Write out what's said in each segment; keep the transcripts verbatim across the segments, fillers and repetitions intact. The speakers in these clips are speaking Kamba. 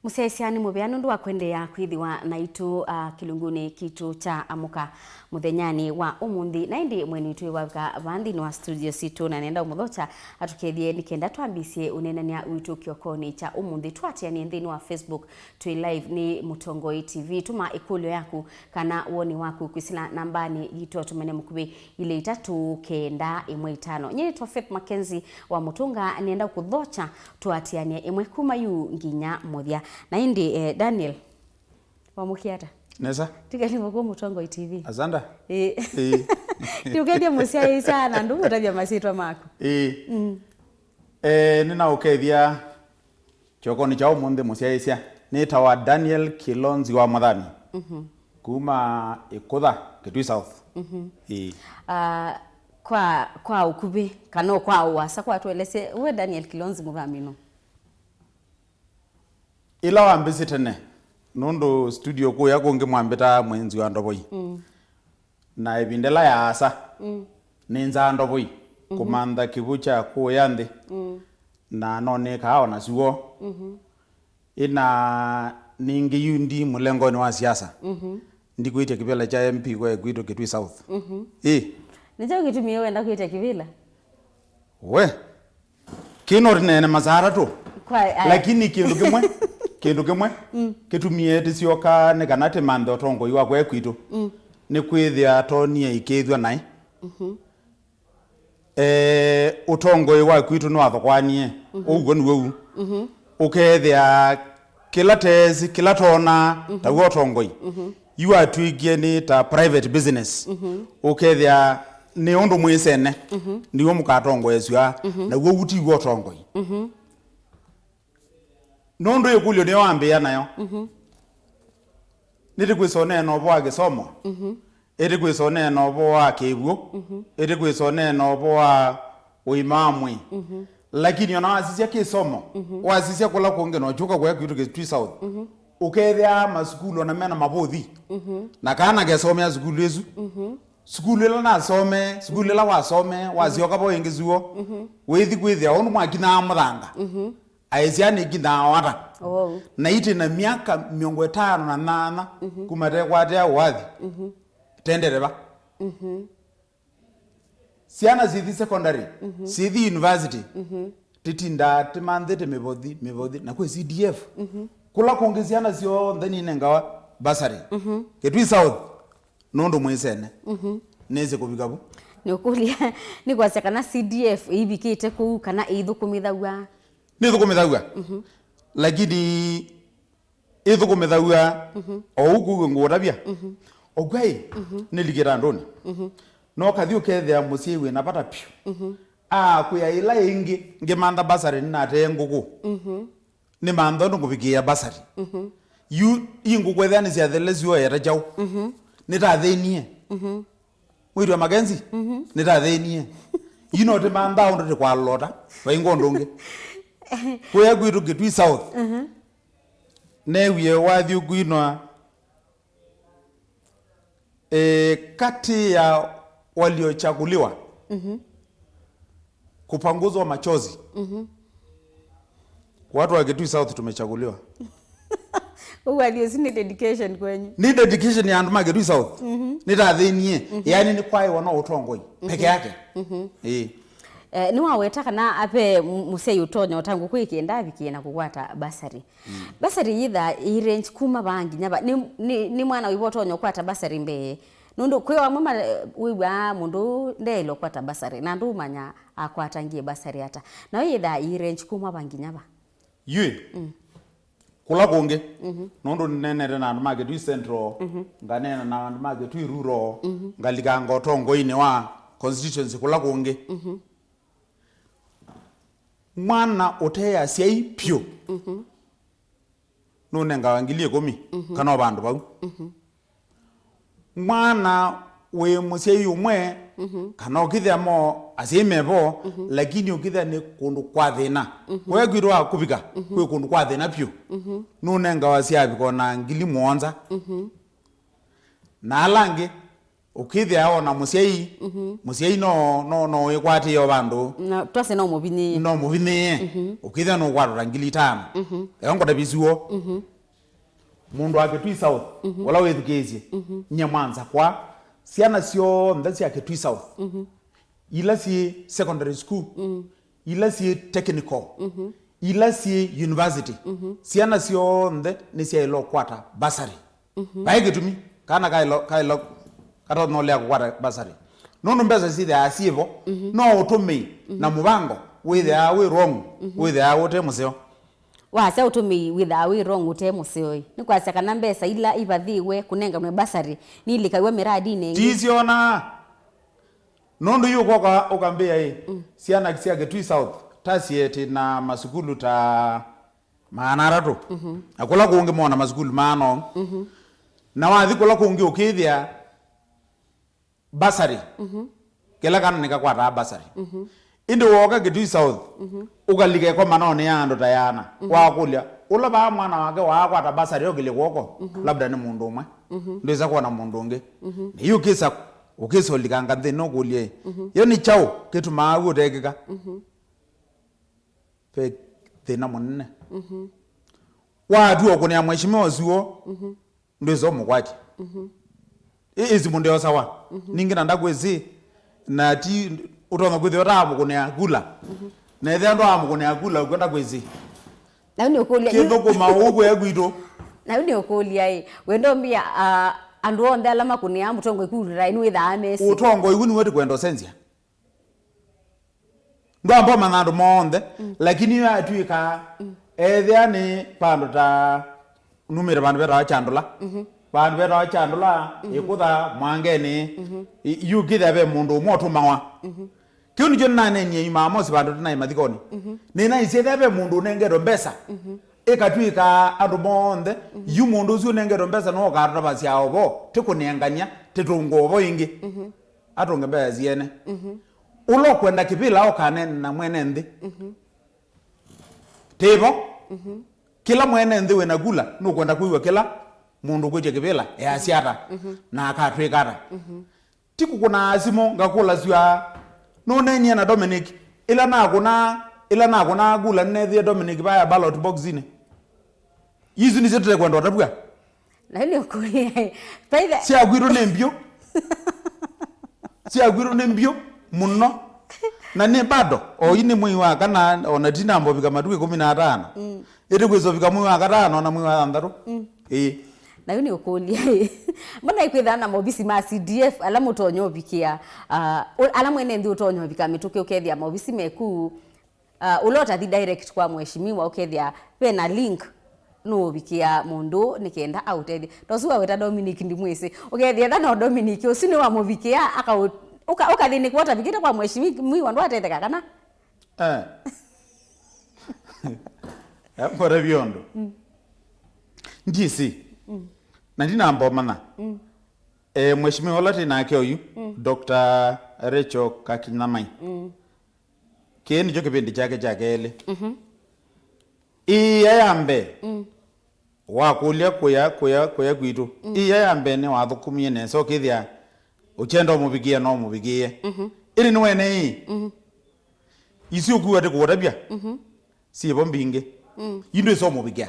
Mũsyaĩĩsya nĩ mũvea nũndũ wa kwendeea kwĩthĩwa naitũ, ah, kĩlungunĩ kitũ kya Amũka mũthenyanĩ wa ũmũnthĩ. Na ĩndĩ mwene witũ wavika vaa nthĩnĩ wa studio sitũ, na nenda ũmũthokya atũkethye nĩ kenda twambĩĩsye ũneenany'a witũ kĩokonĩ kya ũmũnthĩ. Tũatĩanĩe nthĩnĩ wa Facebook, twĩ live nĩ Mũtongoi T V. Tũma ĩkũlyo yaku kana woni waku kwĩsĩla nambanĩ yitũ, ũtũmane mũkuvĩ ilĩ itatũ kenda ĩmwe itano. Nyie nĩtwa Faith Mackenzie wa Mũtũnga, nĩenda kũthokya tũatĩanĩe ĩmwe kuma yu nginya mũthya. Na ĩndĩ, eh, Daniel, wamũkie ata? Nesa. Tikelivo kwa Mũtongoi T V. Asanda. Ĩĩ. Ĩĩ. Tiũkethye mũsyaĩĩsya na andũ ũtavya masyĩtwa maku. Ĩĩ. Mm. Eh, nĩnaũkethya kĩokonĩ kya ũmũnthĩ mũsyaĩĩsya. Nĩtawa Daniel Kilonzi wa Mũthami. Mhm. Kuma Ĩkũtha, Kitui South. Mhm. Ĩĩ. Ah, kwa, kwa ũkuvĩ, kana kwa ũasa, kwa tũelesye, we Daniel Kilonzi Mũthami nũ? Ĩla wambĩsĩ tene, nũndũ studio kũya kũngĩ mwambĩtaa Mwenzi wa Ndovoi. Mm. Na ĩvinda ĩla yaasa, mm, nĩnzaa Ndovoi, mhm, kũmantha kĩw'ũ kya kũya nthĩ. Mm. Na nonĩkaa o na syuo. Mhm. Ĩna ningĩ yu ndi mũlengonĩ wa siasa. Mhm. Ndikwĩtya kĩvĩla kya M P kwa kwitũ Kitui South. Mhm. Ĩ. Nĩ kyaũ kĩtumie wenda kwĩtya kĩvĩla? We. Kĩno tũneene masaa atatũ. Kwa, ai. Lakini kĩndũ kĩmwe, kĩndũ kĩmwe, mm, kĩtumie tĩsyoka nĩ kana tĩmanthe ũtongoi wa kwa kwitũ. Mm. Nĩ kwĩthĩa tonie ikĩĩthw'a naĩ. Mhm. Eh, ũtongoi wa kwitũ nĩwathokoanie. Mhm. Ũw'o nĩw'o ũu. Mhm. Ũkethĩa kĩla teesi, kĩla tonaa, mhm, taw'o ũtongoi. Mhm. Yu atw'ĩkie nĩ ta private business. Mhm. Ũkethĩa nĩ ũndũ mwĩsene, mhm, nĩw'o mũkatongoesw'a, mhm, naw'o ũu tiw'o ũtongoi. Mhm. Nũndũ ĩkũlyo nĩyo wambĩĩa nayo. Mhm. Nĩtĩkwĩsa ũneena ũvoo wa kĩsomo. Mhm. Ĩtĩkwĩsa ũneena ũvoo wa kĩw'ũ. Mhm. Ĩtĩkwĩsa ũneena ũvoo wa ũima wa mwĩĩ. Mhm. Lakini ona wasisya kĩsomo, mhm, wasisya kũla kũngĩ na ũkyũka kũya kwitũ Kitui South, mhm, ũkethĩa masukulu ona mena mavũthi. Mhm. Na kana kesomea sukulu ĩsu. Mhm. Sukulu ĩla nasome, sukulu ĩla wasome, wasyoka vo ĩngĩ syuo, mhm, wĩthi kwĩthĩa ũndũ mwakinaa mũthanga. Mhm. Aĩ syana ikindaa o ata? Oou. Na itĩ na myaka mĩongo ĩtano na nyanya, mhm, kuma tekwatea ũathi. Mhm. Tendereva. Mhm. Syana sithi secondary, mhm, sithi university. Mhm. Titindaa timanthĩte mĩvothi, mĩvothi, na kwĩ C D F. Mhm. Kũla kũngĩ syana syonthe ninengawa bursary. Mhm. Kitui South, nũndũ mwĩsene. Mhm. Nĩsĩ kũvika vu. Nĩũkũlya, nĩkwasya kana C D F ĩivikĩte kũu kana ĩithũkũmĩthaw'a? Nĩthũkũmĩthaw'a. Mhm. Lakini ĩthũkũmĩthaw'a, mhm, o ũu kũu ngũũtavya. Mhm. Ũkw'a ĩ, mhm, nĩlikĩte andũnĩ. Mhm. No kathi ũkethĩa mũsyai wĩ na vata vyũ. Mhm. Akwĩa ĩla ĩngĩ ngĩmantha bursary nĩnatee ngũkũ. Mhm. Nĩmantha ũndũ ngũvikĩĩa bursary. Mhm. Yu ii ngũkũ ethĩa nĩsyathele syũete kyaũ. Mhm. Nĩtathĩnie. Mhm. Mwĩĩtu wa Mackenzie, mhm, nĩtathĩnie. Yu no tĩmanthaa ũndũ tĩkwalota, vainga ũndũ ũngĩ. Kũya kwitũ Kitui South. Mhm. Neewie wathi ũkwinwa, eh, kati ya waliochaguliwa, mhm, kupanguzwa machozi. Mhm. Watu wa Kitui South tumechaguliwa. Ũu athi ũsu nĩ dedication kwenyu. Nĩ dedication ya andũ ma Kitui South. Mhm. Nĩtathĩnie. Mhm. Yaani nĩ kwaĩwa no ũtongoi, mhm, peke yake. Mhm. Ĩĩ. Eh, nĩwaweta kana ave m-, mũsyai ũtonya ũta ngũkũ ĩkĩenda avikie na kũkwata bursary. Mm. Bursary yĩthaa ĩ range kuma vaa nginya va? Nĩ, nĩ, nĩ mwana wĩva ũtonya ũkwata bursary mbee? Nũndũ kwĩ o amwe ma-, wĩw'aa mũndũ ũũ ndeĩle ũkwata bursary, na ndũũmanya akwatangie bursary ata. Nayo yĩthaa ĩ range kuma va nginya va? Yu ĩ, mm, kũla kũngĩ, mhm, nũndũ nĩneenete na andũ ma Kitui Central, mhm, nganeena na andũ ma Kitui Rural, mhm, ngalikanga ũtongoinĩ wa constituency kũla kũngĩ. Mhm. Mwana ũte asyai vyũ, mhm, nũnengawa ngili ĩkũmi, mhm, kana o vandũ vau. Mhm. Mwana wĩ mũsyai ũmwe, mhm, kana ũkĩthĩa mo asyai mevo, mhm, lakini ũkĩthĩa nĩ kũndũ kwa thĩna. Mhm. Kũya kwitũ wa kũvika, mhm, kwĩ kũndũ kwa thĩna vyũ. Mhm. Nũnengawa syavika o na ngili mũonza. Mhm. Na ala angĩ, Ũkĩthĩa ona mũsyai, mũsyai no, no, no wĩkwatĩe o vandũ, Na twasye no mũvinyĩĩe. No mũvinyĩĩe. Ũkĩthĩa nũkwatũta ngili itano. Eongo ta visuo. Mũndũ wa Kitui South, ũla wĩthukĩĩsye, nyie mwanza kwa syana syonthe sya Kitui South, ila syĩ secondary school, ila syĩ technical, ila syĩ university, syana syonthe nĩsyaĩle ũkwata bursary. Vai kĩtumi kana kaĩlo, kaĩlo katonyolea kũkwata bursary. Nũndũ mbesa syĩthĩaa syĩvo, no ũtũmĩi na mũvango wĩthĩaa wĩ wrong, wĩthĩaa ũte mũseo. Wasya ũtũmĩi wĩthaa wĩ wrong ũte mũseoi. Nĩ kwasya kana mbesa ila ivathĩwe kũnenganwe bursary niilikaw'a miradinĩ ĩngĩ. Tisyona. Nũndũ yu ũkoka ũkambĩa ĩ, syana sya Kitui South ta sieti na masukulu ta maana atatũ. Na kũla kũngĩ mona masukulu maana ũũ. Na wathi kũla kũngĩ ũkĩthĩa bursary. Kĩla kana nĩkakwataa bursary. Ĩndĩ wooka Kitui South, ũkalika ĩkomanonĩ ya andũ ta yana, wakũlya, ũla vaa mwana wake waakwata bursary okĩlye kw'oko, labda nĩ mũndũ ũmwe. Ndwĩsa kwona mũndũ ũngĩ. Na yu ũkĩsa, ũkĩsa ũlikanga nthĩnĩ ũkũlye, yo nĩ kyaũ kĩtumaa w'o ũtekĩka? Ve thĩna mũnene. Watua ũkũnĩa mheshimiwa ũsuo, ndwĩsa ũmũkwatya. Ĩ- ĩsi mũndũ eosawa. Ningĩ na ndakwĩsĩ, na ti ũtonya kwĩthĩwa ta amũkũnĩa kula. Na ethĩa ndwa amũkũnĩa kula, ũkwenda kwĩsĩ. Na yu nĩ ũkũlya, yu- Kĩthũkũma ũu kũya kwitũ. Na yu nĩ ũkũlya ĩ, wenda ũmbĩa, ah, andũ onthe ala makũnĩaa mũtongoi kula nĩwĩthaa mesĩ? Ũtongoi w'u nĩwe tũkwenda ũsenzya. Ndwamba ũmanya andũ monthe, lakini yo atw'ĩka, ethĩa nĩ vandũ ta, numĩte vandũ vetawa Chandũla. Vandũ vetawa Chandũla, ĩkũtha Mwangenĩ, i- yu kĩthĩa ve mũndũ ũmwe ũtũmawa. Kĩu nĩkyo nĩnaneenie Imamosi vandũ tũnaĩ mathikonĩ. Nĩnaisye ethĩa ve mũndũ ũnengetwe mbesa, ĩkatw'ĩka andũ monthe, yu mũndũ ũsu ũnengetwe mbesa no ũkatũtavasya ovo, tĩkũnengany'a, tĩtũngũa ovo ĩngĩ. Atũnge mbesa siene. Ũla ũkwenda kĩvĩla ũkaneene na mwene nthĩ. Tĩvo? Kĩla mwene nthĩ wĩna kula nũkwenda kwĩw'a kĩla mũndũ ũkwĩtya kĩvĩla easya ata na akatwĩka ata. Ti kũkũnaa simũ ngakũlasya, nũneenie na Dominic? Ĩla nakũnaa, ĩla nakũnaa kula nĩneethĩie Dominic vaya ballot box-inĩ. Isu nĩsyo tũtekwenda ũtavw'a. Na yu nĩ ũkũlya, vaithe- Sya kwitũ nĩ mbyũ. Sya kwitũ nĩ mbyũ mũno. Na nĩ bado, o yu nĩ mwei wa kana, ona tinamba ũvika matukũ ĩkũmi na atano. Ĩtĩ kwĩsa ũvika mwei wa katano na mwei wa thanthatũ. Ĩĩ. Na yu nĩ ũkũlya ĩ, mbona ikwĩthana na maovisi ma C D F ala mũtonya ũvikĩa, ah, ũ- ala mwene nthĩ ũtonya ũvika mĩtũkĩ ũkethĩa maovisi meku, ah, ũla ũtathi direct kwa mheshimiwa ũkethĩa vena link nũũvikĩa mũndũ nĩ kenda aũtethye? Tosu waweta Dominic ndimwĩsĩ. Ũkethĩa etha no Dominic ũsu nĩwamũvikĩa, akaũ- ũka- ũkathĩnĩkwa ũtavikĩte kwa mheshimiwa ndwatetheka kana? Eh. Mbore vyondo. Ndisi. Na ndinamba ũmanya. Eh, mheshimiwa ũla twĩ nake ũyu, Doctor Rachel Kakinamai. Kĩĩ nĩkyo kĩvĩndĩ kyake kya kelĩ. Ĩĩa ya mbee, wakũlya kũya, kũya, kũya kwitũ. Ĩĩa ya mbee nĩwathũkũmie nesa, ũkĩthĩa ũkyenda ũmũvikĩe, no ũmũvikĩe. Ĩndĩ nĩwene ĩ, isu ũkwĩw'a tĩkũũtavya, syĩvo mbingĩ. Yu ndwĩsa ũmũvikĩa.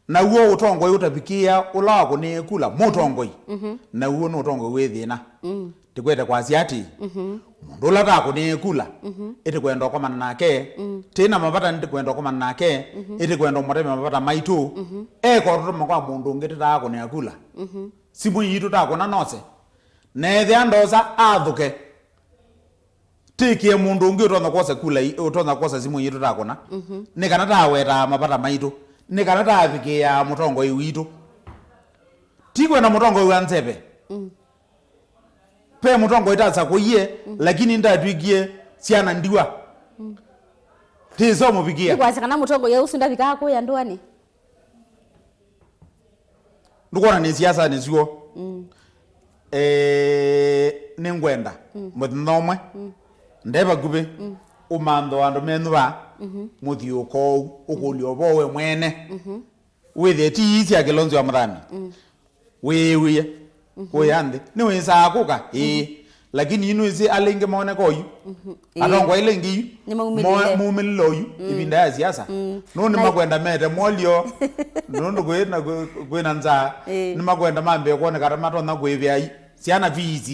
Naw'o ũtongoi ũtavikĩĩa ũla wakũnĩe kula mũtongoi. Naw'o nĩ ũtongoi wĩ thĩna. Tĩkwete kwasya atĩ, mũndũ ũla takũnĩe kula, ĩtĩkwenda ũkomana nake, tĩ na mavata nĩtĩkwenda ũkomana nake, ĩtĩkwenda ũmũtavya mavata maitũ, eka ũtũtũma kwa mũndũ ũngĩ tĩtaakũnĩa kula. Simũ yitũ takũna nose. Na ethĩa ndosa athũke. Tĩkĩe mũndũ ũngĩ ũtonya kwosa kula i- ũtonya kwosa simũ yitũ takũna. Nĩ kana tawetaa mavata maitũ. Nĩ kana tavikĩaa mũtongoi witũ. Ti kwenda mũtongoi wa nzeve. Pe mũtongoi tasakũie, lakini ndatwĩkie syana ndiwa. Tĩso mũvikĩa. Nĩkwasya kana mũtongoi ũsu ndavikaa kũya ndũanĩ? Ndũkwona nĩ siasa nĩsyo? Eh, nĩngwenda mũthenya ũmwe nde vakuvĩ ũmanthe andũ menyu vaa, mũthiũũka ũu ũkũlya ũvoo we mwene, wĩthĩe ti ii sya Kilonzo wa Mũthani, wĩĩw'ĩe. Kũya nthĩ. Nĩwĩsaa kũka? Ĩĩ. Lakini yu nĩwĩsĩ ala ingĩ moneka oyu. Ĩĩ. Atongwa ila ingĩ yu. Nĩmaumĩlile. Mo-, maumĩlile oyu, ĩvinda ya siasa. Nũũ nĩmakwenda mete molyo, nũndũ kwĩ na, kwĩ, kwĩ na nzaa. Ĩĩ. Nĩmakwenda mambĩe kwoneka ta matonya kũĩvĩa i-, syana fees,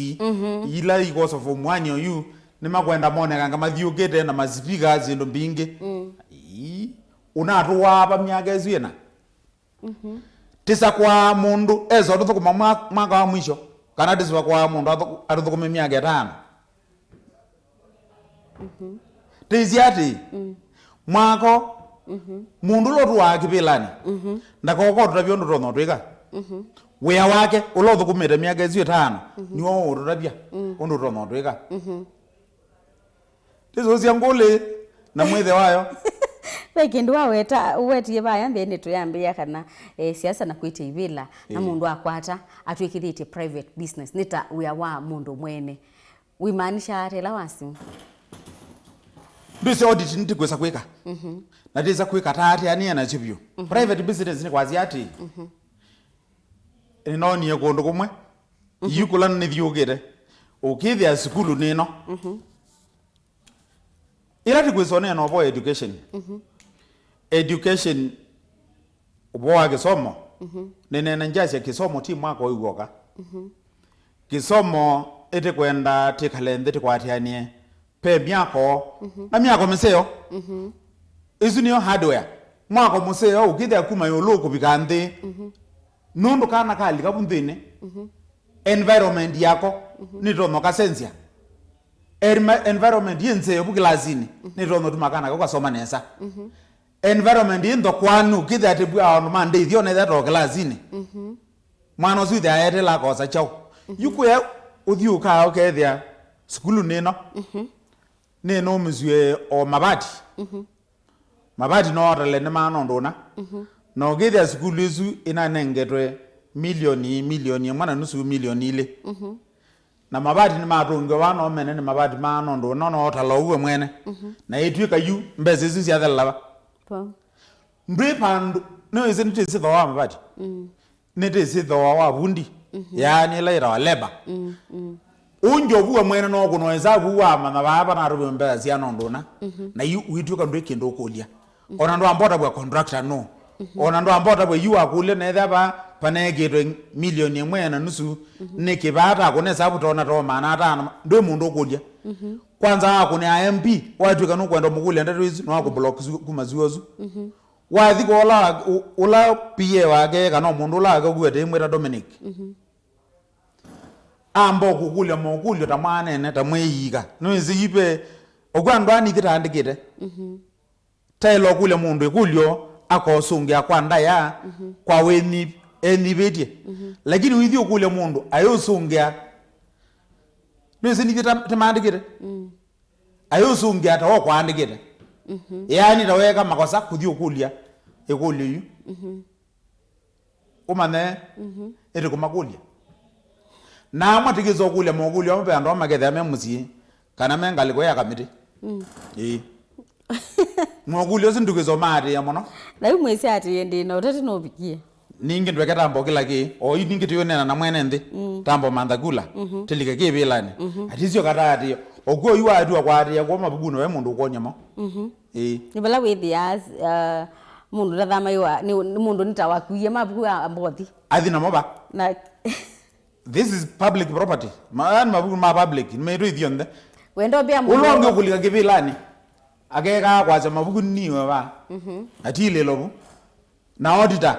ila ikosa form one oyu, nĩmakwenda monekanga mathiũkĩte na masipika syĩndũ mbingĩ. Ii, ũnatũwaa va myaka ĩsu ĩna? Tĩsakwaa mũndũ esa ũtũthũkũma mwa-, mwaka wa mwisho, kana tĩsakwaa mũndũ atũ-, atũthũkũme myaka ĩtano. Tĩsĩ atĩ mwako, mũndũ ũla ũtũaa kĩvĩlanĩ, ndakokotũtavya ũndũ ũtonya ũtwĩka. Wĩa wake ũla ũthũkũmĩte myaka ĩsu ĩtano nĩw'o ũũtũtavya ũndũ ũtonya ũtwĩka. Ndĩsũsya ngũlĩ na mwĩthe wayo. Ve kĩndũ waweta, ũwetie vaya nthĩnĩ tũyambĩĩa kana, eh, siasa na kwĩtya ivĩla, na mũndũ akwata atw'ĩkĩthĩtye private business, nĩ ta wĩa wa mũndũ mwene. Wĩmaanisha ata ĩla wasi? Ndwĩsĩ audit nĩtĩkwĩsa kwĩka. Na ndĩsa kwĩka ta atĩanĩe nasyo vyũ. Private business nĩ kwasya atĩ, nĩnoonie kũndũ kũmwe, yu kũla nĩthiũkĩte, ũkĩthĩa sukulu nĩno. Ĩla tĩkwĩsonea na ũvoo education. Education, ũvoo wa kĩsomo, nĩneena ngyasya kĩsomo ti mwaka ũyũ w'oka. Kĩsomo ĩtĩkwenda tĩkale nthĩ tĩkwatĩanĩe. Ve myako, na myako mĩseo. Ĩsu nĩyo hardware. Mwako mũseo ũkĩthĩa kuma ĩũlũ kũvika nthĩ. Nũndũ kana kalika vu nthĩnĩ, environment yako nĩtonya ũkasenzya. Envi-, environment yĩ nzeo vu kĩlasinĩ nĩtonya ũtuma kana kau kasoma nesa. Environment yĩ nthokwanĩ ũkĩthĩa atĩ vu andũ ma ndĩithyo nethĩa to kĩlasinĩ. Mwana ũsu ĩthĩa aetela akosa kyaũ? Yu kũya ũthiũkaa ũkethĩa sukulu nĩno. Nĩnũmĩsw'e o mavati. Mavati no otele nĩ maana ũndũ ũna. Na ũkĩthĩa sukulu ĩsu ĩnanengetwe milioni, milioni ĩmwe na nusu, milioni ilĩ. Na mavati nĩmatũngiwe vaa no mene nĩ mavati maana ũndũ ũna, no otala ũu we mwene. Na ĩtw'ĩka yu mbesa isu syathelala va? Ndwĩ vandũ, nĩwĩsĩ nĩtĩsĩ thooa wa mavati. Nĩtĩsĩ thooa wa vundi, yaani ĩla yĩtawa labor. Ũu Njovu we mwene no kũnoesa vu wamanya vaa vanatũmĩwe mbesa syana ũndũ ũna, na yu wĩtw'ĩka ndwĩ kĩndũ ũkũlya. Ona ndwambota vwa contractor no. Ona ndwambota vwa yu wakũlya nethĩa vaa vanaekĩtwe milioni ĩmwe na nusu, nĩkĩ vaa takũnesa vu tona to maana atano, ndwĩ mũndũ ũkũlya. Kwanza wakũnĩa M P, watw'ĩka nũkwenda mũkũlya ndeto isu, no akũblock kuma zuo ũsu. Wathi kwa ũla, ũ-, ũla P A wake, kana o mũndũ ũla wake ũkuĩte ĩmwĩta Dominic. Amba ũkũkũlya mokũlyo ta mwanene, ta mwĩika. Nĩwĩsĩ yu ve, ũkw'a andũ aa nĩkĩ taandĩkĩte. Taĩla ũkũlya mũndũ ĩkũlyo, akosũngĩa kwa ndaya, kwa wĩnyi-, enyivĩtye. Lakini ũithi ũkũlya mũndũ, ayũsũngĩa. Nĩwĩsĩ nĩkĩ ta, tĩmaandĩkĩte. Ayũsũngĩa ta ũkwaandĩkĩte. Yaani ta weeka makosa kũthi ũkũlya ĩkũlyo yu. Ũmanye ĩtĩ kũmakũlya. Na amwe tĩkĩsa ũkũlya mokũlyo amwe ve andũ amwe makethĩa me mũsyĩ kana me ngalĩko ya kamĩtĩ. Ĩĩ. Mokũlyo ũsu ndũkĩsa ũmaatĩĩa mũno. Na yu mwĩsĩ atĩĩ ndĩ na ũteti nũvikie. Ningĩ ndweke tambo kĩla kĩ, o yu ningĩ tũyũneena na mwene nthĩ, tambo mantha kula, tĩlike kĩvĩlanĩ. Atisyo kataatĩĩa. Ũkw'o yu watua kwaatĩĩa kw'o mavukunĩ ve mũndũ ũkwony'a mo. Ĩĩ. Nĩ vala wĩthĩaa, uh, mũndũ ndathamaĩwa, nĩ, nĩ mũndũ nĩtawakuie mavuku a mbothi. Athi namo va? Na this is public property. Ma, yani mavuku ma public, nĩmaitũ ithyonthe. Wenda ũmbĩa mũndũ ũla ũngĩ ũkũlika kĩvĩlanĩ, akekaa kwasya mavuku niwe va. Atilĩlo vu. Na auditor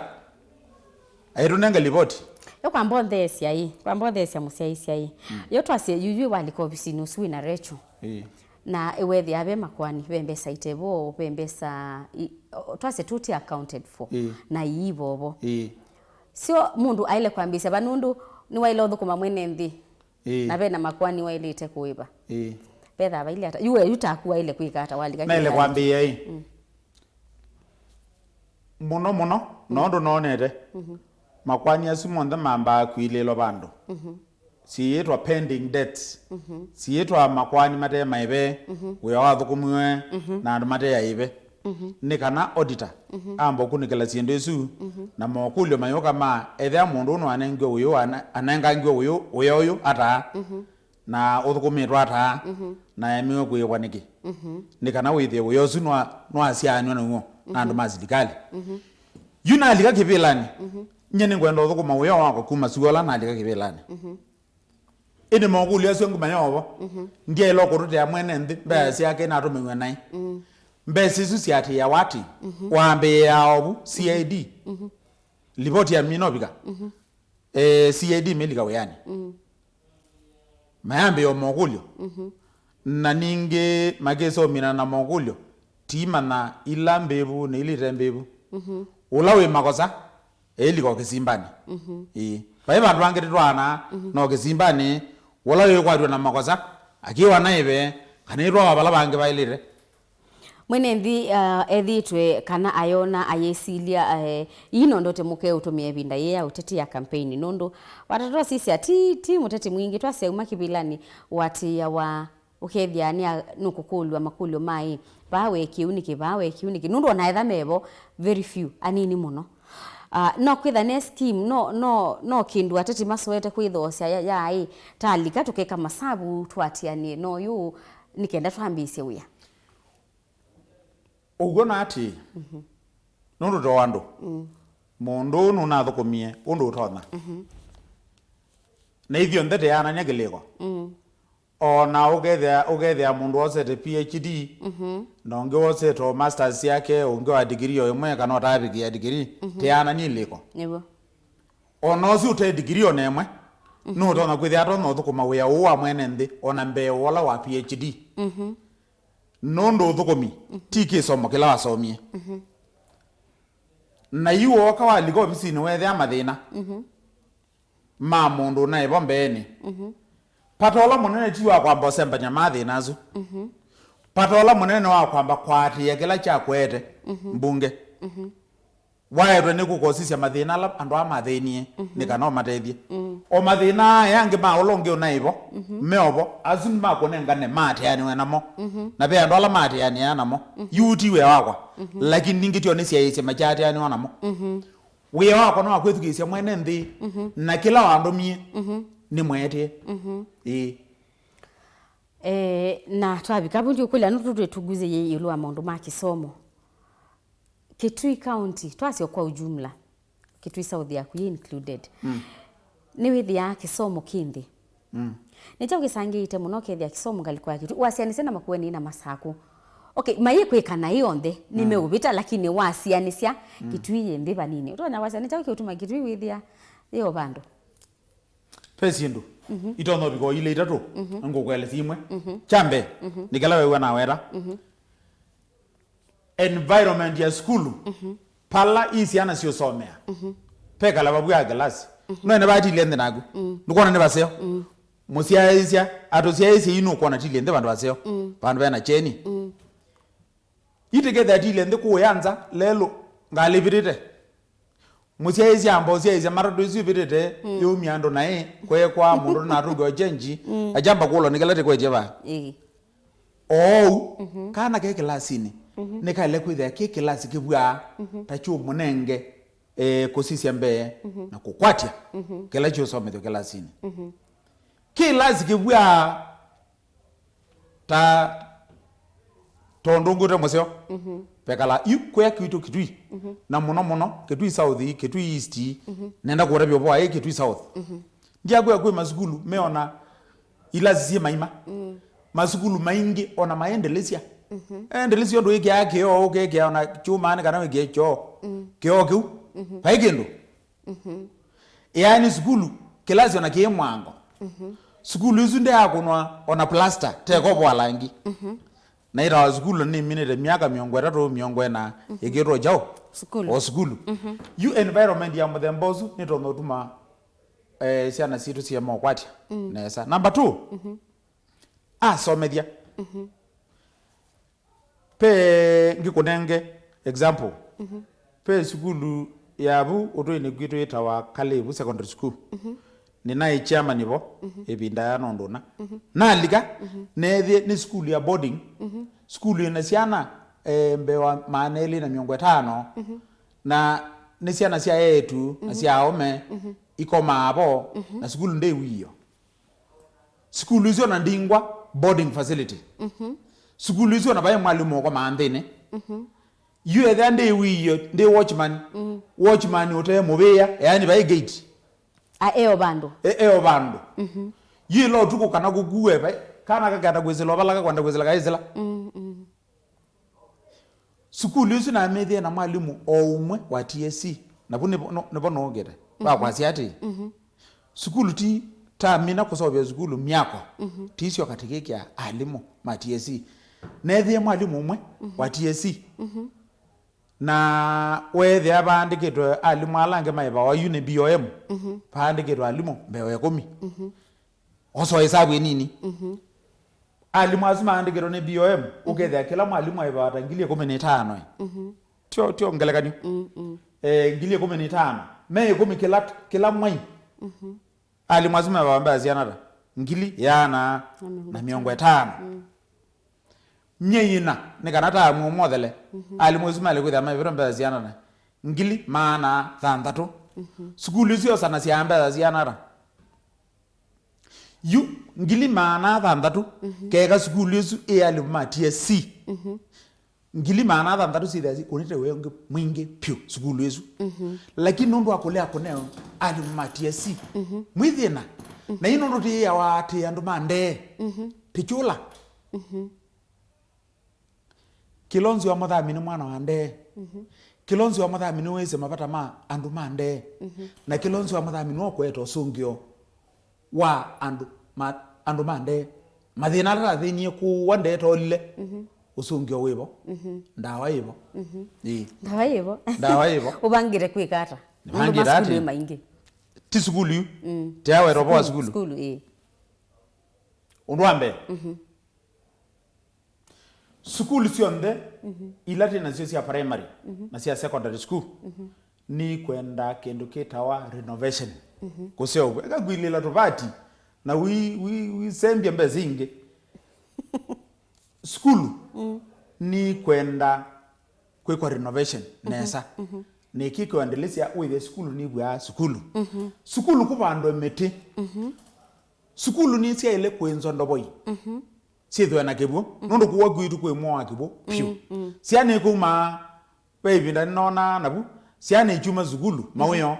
aitũnenga livoti. Yo kwamba ũntheesya ĩ, kwamba ũntheesya mũsyaĩĩsya ĩ. Yo twasye yuyu walika ovisinĩ ũsu wĩna Recho. Ĩĩ. Na ĩwethĩa ve makoani, ve mbesa itevo, ve mbesa i-, o-, twasye tũti accounted for. Ĩĩ. Na iivovo. Ĩĩ. Sio mũndũ aile kwambĩĩsya va nũndũ nĩwaile ũthũkũma mwene nthĩ. Ĩĩ. Na ve na makoani wailĩte kũĩva. Ĩĩ. Vethaa vaile ata? Yu we, yu taku waile kwĩka ata walika naile kĩvĩlanĩ? Kwambĩĩa ĩ. Mũno mũno, nondũ nonete, makoani asu monthe mambaa kwilĩĩlwa vandũ. Siĩtwa pending debts. Siĩtwa makoani mate maĩve, wĩa wathũkũmiwe, na andũ mate aĩve. nĩ kana auditor amba ũkunĩkĩla syĩndũ isu, na mokũlyo mayũka ma ethĩa mũndũ ũũ nĩwanengiwe ũyũ, ane- anengangiwe ũyũ wĩa ũyũ ataa, na ũthũkũmĩtwe ataa, na aemiwe kũĩvwa nĩkĩ? Nĩ kana wĩthĩe wĩa ũsu nwa- nwaasyaanw'a naw'o na andũ ma silikalĩ. Yu nalika kĩvĩlanĩ, nyie nĩngwenda ũthũkũma wĩa wakwa kuma sua ũla nalika kĩvĩlanĩ. Ĩndĩ mokũlyo asu angĩ mayovo, ndyaĩle kũtũtĩa mwene nthĩ mbesa syake natũmĩw'e naĩ. Mbesa isu syatĩĩawa atĩ? Wambĩĩa ovu C I D. Livoti ya minovika. Eh, C I D milika wĩanĩ. Mayambĩĩa o mokũlyo. Na ningĩ makĩsomina na mokũlyo, tiimanya ila mbĩvu na ila ite mbĩvu. Ũla wĩ makosa, eilika o kĩsimbanĩ. Ĩĩ. Vai vandũ vangĩ tĩtwaanaa, no kĩsimbanĩ, ũla wĩkwatw'a na makosa, akĩwa naĩve, kana ĩtwawa vala vangĩ vaĩlĩte. Mwene nthĩ, uh, ethĩĩtwe kana ayona ayĩsilya, eh, ii no ndote mũke ũtũmĩa ĩvinda yĩĩ ya ũteti ya kampeni, nũndũ watatatwa sisya ti, ti mũteti mwingĩ, twasyauma kĩvĩlanĩ watĩĩawa, ũkethĩa nĩ a- nũkũkũlw'a makũlyo ma ĩ, vaa weekie ũu nĩkĩ, vaa weekie ũu nĩkĩ, nũndũ ona etha mevo, very few, anini mũno. Uh, no kwĩtha ne scheme, no, no, no kĩndũ ateti masoete kwĩthoosya ya, ya ĩ, talika tũkeka masavu tũatĩanĩe no yũ nĩ kenda twambĩĩsye wĩa. Ũw'o na atĩĩ, nũndũ to andũ, mũndũ ũũ nũnathũkũmie ũndũ ũtonya. Na ithyonthe tĩyaanany'a kĩlĩko. O na ũkethĩa, ũkethĩa mũndũ wosete P H D, na ũngĩ wosete o masters yake, ũngĩ wa degree o ĩmwe, kana ũtaavikĩa degree, tĩyaanany'a ilĩko. Nĩw'o. O na ũsu ũte degree o na ĩmwe, nũtonya kwĩthĩa atonya ũthũkũma wĩa ũũ wa mwene nthĩ, o na mbee wa ũla wa P H D. Nũndũ ũthũkũmi ti kĩsomo kĩla wasomie. Na yu wooka walika ovisinĩ weethĩa mathĩna ma mũndũ ũnaĩ vo mbeenĩ. Pata ũla mũnene ti wa kwamba ũsembany'a mathĩna asu. Pata ũla mũnene nĩ wa kwamba kũatĩĩa kĩla kyakũete mbunge. Waetwe nĩ kũkosisya mathĩna ala andũ aa mathĩnie, nĩ kana ũmatethye. O mathĩna aya angĩ ma ũla ũngĩ ũnaĩ vo, me o vo, asu nĩmakũnengane maatĩanĩwe namo. Na ve andũ ala maatĩanĩaa namo. Yu ti wĩa wakwa, lakini ningĩ tyo nĩsyaĩĩsye makyaatĩanĩwa namo. Wĩa wakwa nĩ wa kwĩthukĩĩsya mwene nthĩ, na kĩla wandũmie nĩmwetie. Ĩĩ. Eh, na twavika vu ndiũkũlya nũndũ twĩtunguzĩie ĩũlũ wa maũndũ ma kĩsomo. Kitui County, twasyo kwa ujumla, Kitui South yaku yĩ included, nĩwĩthĩaa kĩsomo kĩ nthĩ. Nĩ kyaũ kĩsangĩĩte mũno ũkethĩa kĩsomo ngalĩko ya Kitui? Wasyaanĩsya na Makueni na Masaku. Okay, mayĩkwĩka naĩ onthe, nĩmeũvĩta, lakini wasyaanĩsya Kitui yĩ nthĩ vanini. Ũtonya wasya nĩ kyaũ kĩũtuma Kitui wĩthĩa yĩ o vandũ? Ve syĩndũ itonya ũvika o ilĩ itatũ, ngũkũelesya imwe. Kya mbee, nĩ kĩla weew'a naweta. Environment ya sukulu, pala ii syana siũsomea, pekala vavw'aa kĩlasi. Nũene vatilye nthĩ naku. Nũkwona nĩ vaseo. Mũsyaĩĩsya, atũsyaĩĩsya ii nũkwona tilye nthĩ vandũ vaseo, vandũ vena kyeni. Itiketha tilye nthĩ kũũya nza lelũ ngalĩvĩtĩte. Mũsyaĩĩsya amba ũsyaĩĩsya matatũ ĩsu ĩvĩtĩte yĩumya andũ naĩ, kweekwa mũndũ nũnatũngĩwa chenji, akyamba kũlwa nĩ kĩla tĩkwetye vaa. Ĩĩ. Oou, kana ke kĩlasinĩ, nĩkaĩle kwĩthĩa kĩ kĩlasi kĩvw'aa ta kyũmũnenge, eh, kũsisya mbee na kũkwatya kĩla kyũsomethw'a kĩlasinĩ. Kĩlasi kĩvw'aa ta tondũ ngũte mũseo, pekala yu kwĩa kwitũ Kitui, na mũno mũno Kitui South, Kitui East, nenda kũtavya ũvoo wa ĩ Kitui South. Ndyakwĩa kwĩ masukulu meona ilasi syĩ maima. Masukulu maingĩ ona maendelesya. Endelesya ũndũ wĩkĩaa kĩoo, ũkekĩa ona kyũmaanĩ kana wĩkĩe kyoo. Kĩoo kĩu. Vai kĩndũ. Yaani sukulu, kĩlasi ona kĩĩ mwango. Sukulu isu ndeyakũnwa ona plaster, tekovoa langi. Na ĩtawa sukulu nĩminĩte myaka mĩongo ĩtatũ, mĩongo ĩna, ĩkĩtwo kyaũ? Sukulu. O sukulu. Yu environment ya mũthemba ũsu nĩtonya ũtuma, eh, syana sitũ siema ũkwatya nesa. Number two, asomethya. Ve, ngĩkũnenge example. Ve sukulu ya vu ũtũinĩ kwitũ yĩtawa Kalĩvu Secondary School. Nĩnaĩ chairman vo ĩvinda ya nũndũ na. Nalika, neethĩe nĩ sukulu ya boarding. Sukulu ĩna syana eh, mbee wa maana elĩ na mĩongo ĩtano, na nĩ syana sya eĩtu na sya aũme ikomaa vo, na sukulu ndĩ wĩoo. Sukulu isu ona ndingwa boarding facility. Sukulu isu ona vai mwalimũ ũkomaa nthĩnĩ. Yu ethĩa ndĩ wĩoo, ndĩ watchman. Watchman ũte mũvĩa, yaani vai gate. A, eo vandũ. E, eo vandũ. Yu ĩla ũtukũ kana kũkue, vai, kana kakenda kwĩsĩla, vala kakwenda kwĩsĩla, kaĩsĩla. Sukulu ĩsu namĩthĩe na mwalimũ o ũmwe wa T S C. Navu nĩvo, no, nĩvo nookĩte. Wakwasya atĩ, sukulu ti tamina kũseũvya sukulu myako. Ti syo katĩkĩkĩa alimũ ma T S C. Neethĩe mwalimũ ũmwe wa T S C. Na weethĩa vaandĩkĩtwe alimũ ala angĩ maĩvawa yu nĩ B O M, vaandĩkĩtwe alimũ mbee wa ĩkũmi. Oso ĩsavu ĩnini. Alimũ asu maandĩkĩtwe nĩ B O M, ũkethĩa kĩla mwalimũ aĩvawa ta ngili ĩkũmi na itano. Tyo, tyo ngelekany'o. Eh, ngili ĩkũmi na itano. Me ĩkũmi kĩla, kĩla mwai. Alimũ asu maĩvawa mbesa siana ata? Ngili ĩana na mĩongo ĩtano. Myei ĩna, nĩ kana taamu ũmwe ũthele. Alimũ asu maĩle kwĩthĩa maĩvĩtwe mbesa siana ata? Ngili maana thanthatũ. Sukulu isu yosanasya mbesa siana ata? Yu, ngili maana thanthatũ, keka sukulu ĩsu ĩ alimũ ma T S C. Ngili maana thanthatũ syĩthĩa syĩkũnĩte wĩa ũngĩ mwingĩ vyũ sukulu ĩsu. Lakini nũndũ wa kũlea kũneo alimũ ma T S C, mwĩ thĩna. Na yu nũndũ tĩĩawa atĩ andũ ma ndee, tĩkyũla. Kĩla ũnzĩ wa mũthami nĩ mwana wa ndee. Kĩla ũnzĩ wa mũthami nĩwĩsĩ mavata ma andũ ma ndee. Na kĩla ũnzĩ wa mũthami nĩwe ũkũete ũsũngĩo wa andũ ma, andũ ma ndee. Mathĩna ala tathĩnie kũũa ndee tolile. Ũsũngĩo wĩvo. Ndawa yĩvo. Ĩĩ. Ndawa yĩvo. Ndawa yĩvo. Ũvangĩte kwĩka ata? Nĩvangĩte atĩ maingĩ. Ti sukulu yu. Ti aweta ũvoo wa sukulu. Sukulu, ĩĩ. Ũndũ wa mbee. Sukulu syonthe ila twĩ nasyo sya primary na sya secondary school, nikwenda kĩndũ kĩtawa renovation. Kũseũvw'a. Eka kwilĩla tũvati na wi, wi, wisembya mbesa ingĩ. Sukulu nikwenda kwĩkwa renovation nesa. Nĩkĩ kĩendelesya wĩthĩe sukulu nĩvw'aa sukulu. Sukulu kũvandwe mĩtĩ. Sukulu nĩsyaĩle kũĩnzwa ndovoi. Syĩthwe na kĩw'ũ, nũndũ kũwa kwitũ kwĩ mwoa kĩw'ũ vyũ. Syana ikuma, ve ĩvinda nĩnonaa navu, syana ikyuma sukulu, mawĩoo,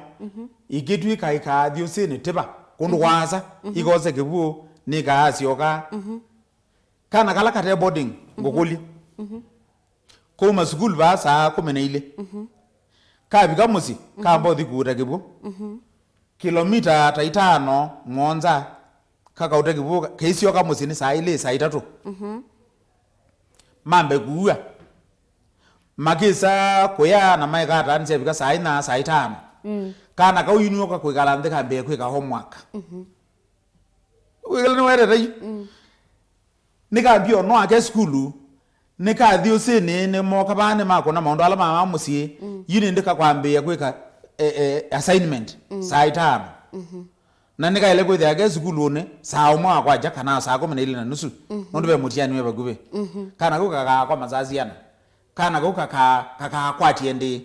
ikĩtw'ĩka ikaathi ũsĩnĩ tĩva, kũndũ kwaasa, ikose kĩw'ũ, nĩkaasyoka. Kana kala kate boarding, ngũkũlye. Kuma sukulu vaa saa kũmi na ilĩ. Kavika mũsyĩ, kamba ũthi kũuta kĩw'ũ. Kilomita ta itano, mũonza, kakaũte kĩw'ũ, keisyoka mũsyĩ nĩ saa ilĩ, saa itatũ. Mambe kũua. Makĩsa kũya na maeka ata nĩsyavika saa inya, saa itano. Kana kau yu nĩoka kwĩkala nthĩ kambĩe kwĩka homework. Wĩkala nĩwetete yu. Nĩkambia ono ake sukulu, nĩkathi ũsĩnĩ, nĩmoka vaa nĩmakũna maũndũ ala ma mũsyĩ, yu nĩndĩka kwambĩĩa kwĩka, e, e, assignment saa itano. Na nĩkaĩle kwĩthĩa ke sukulunĩ saa ũmwe wa kwakya kana saa kũmi na ilĩ na nusu, nũndũ ve mũtiani wĩ vakuvĩ. Kana kau kakakoma saa siana. Kana kau kaka-, kakakwatie ndĩĩ.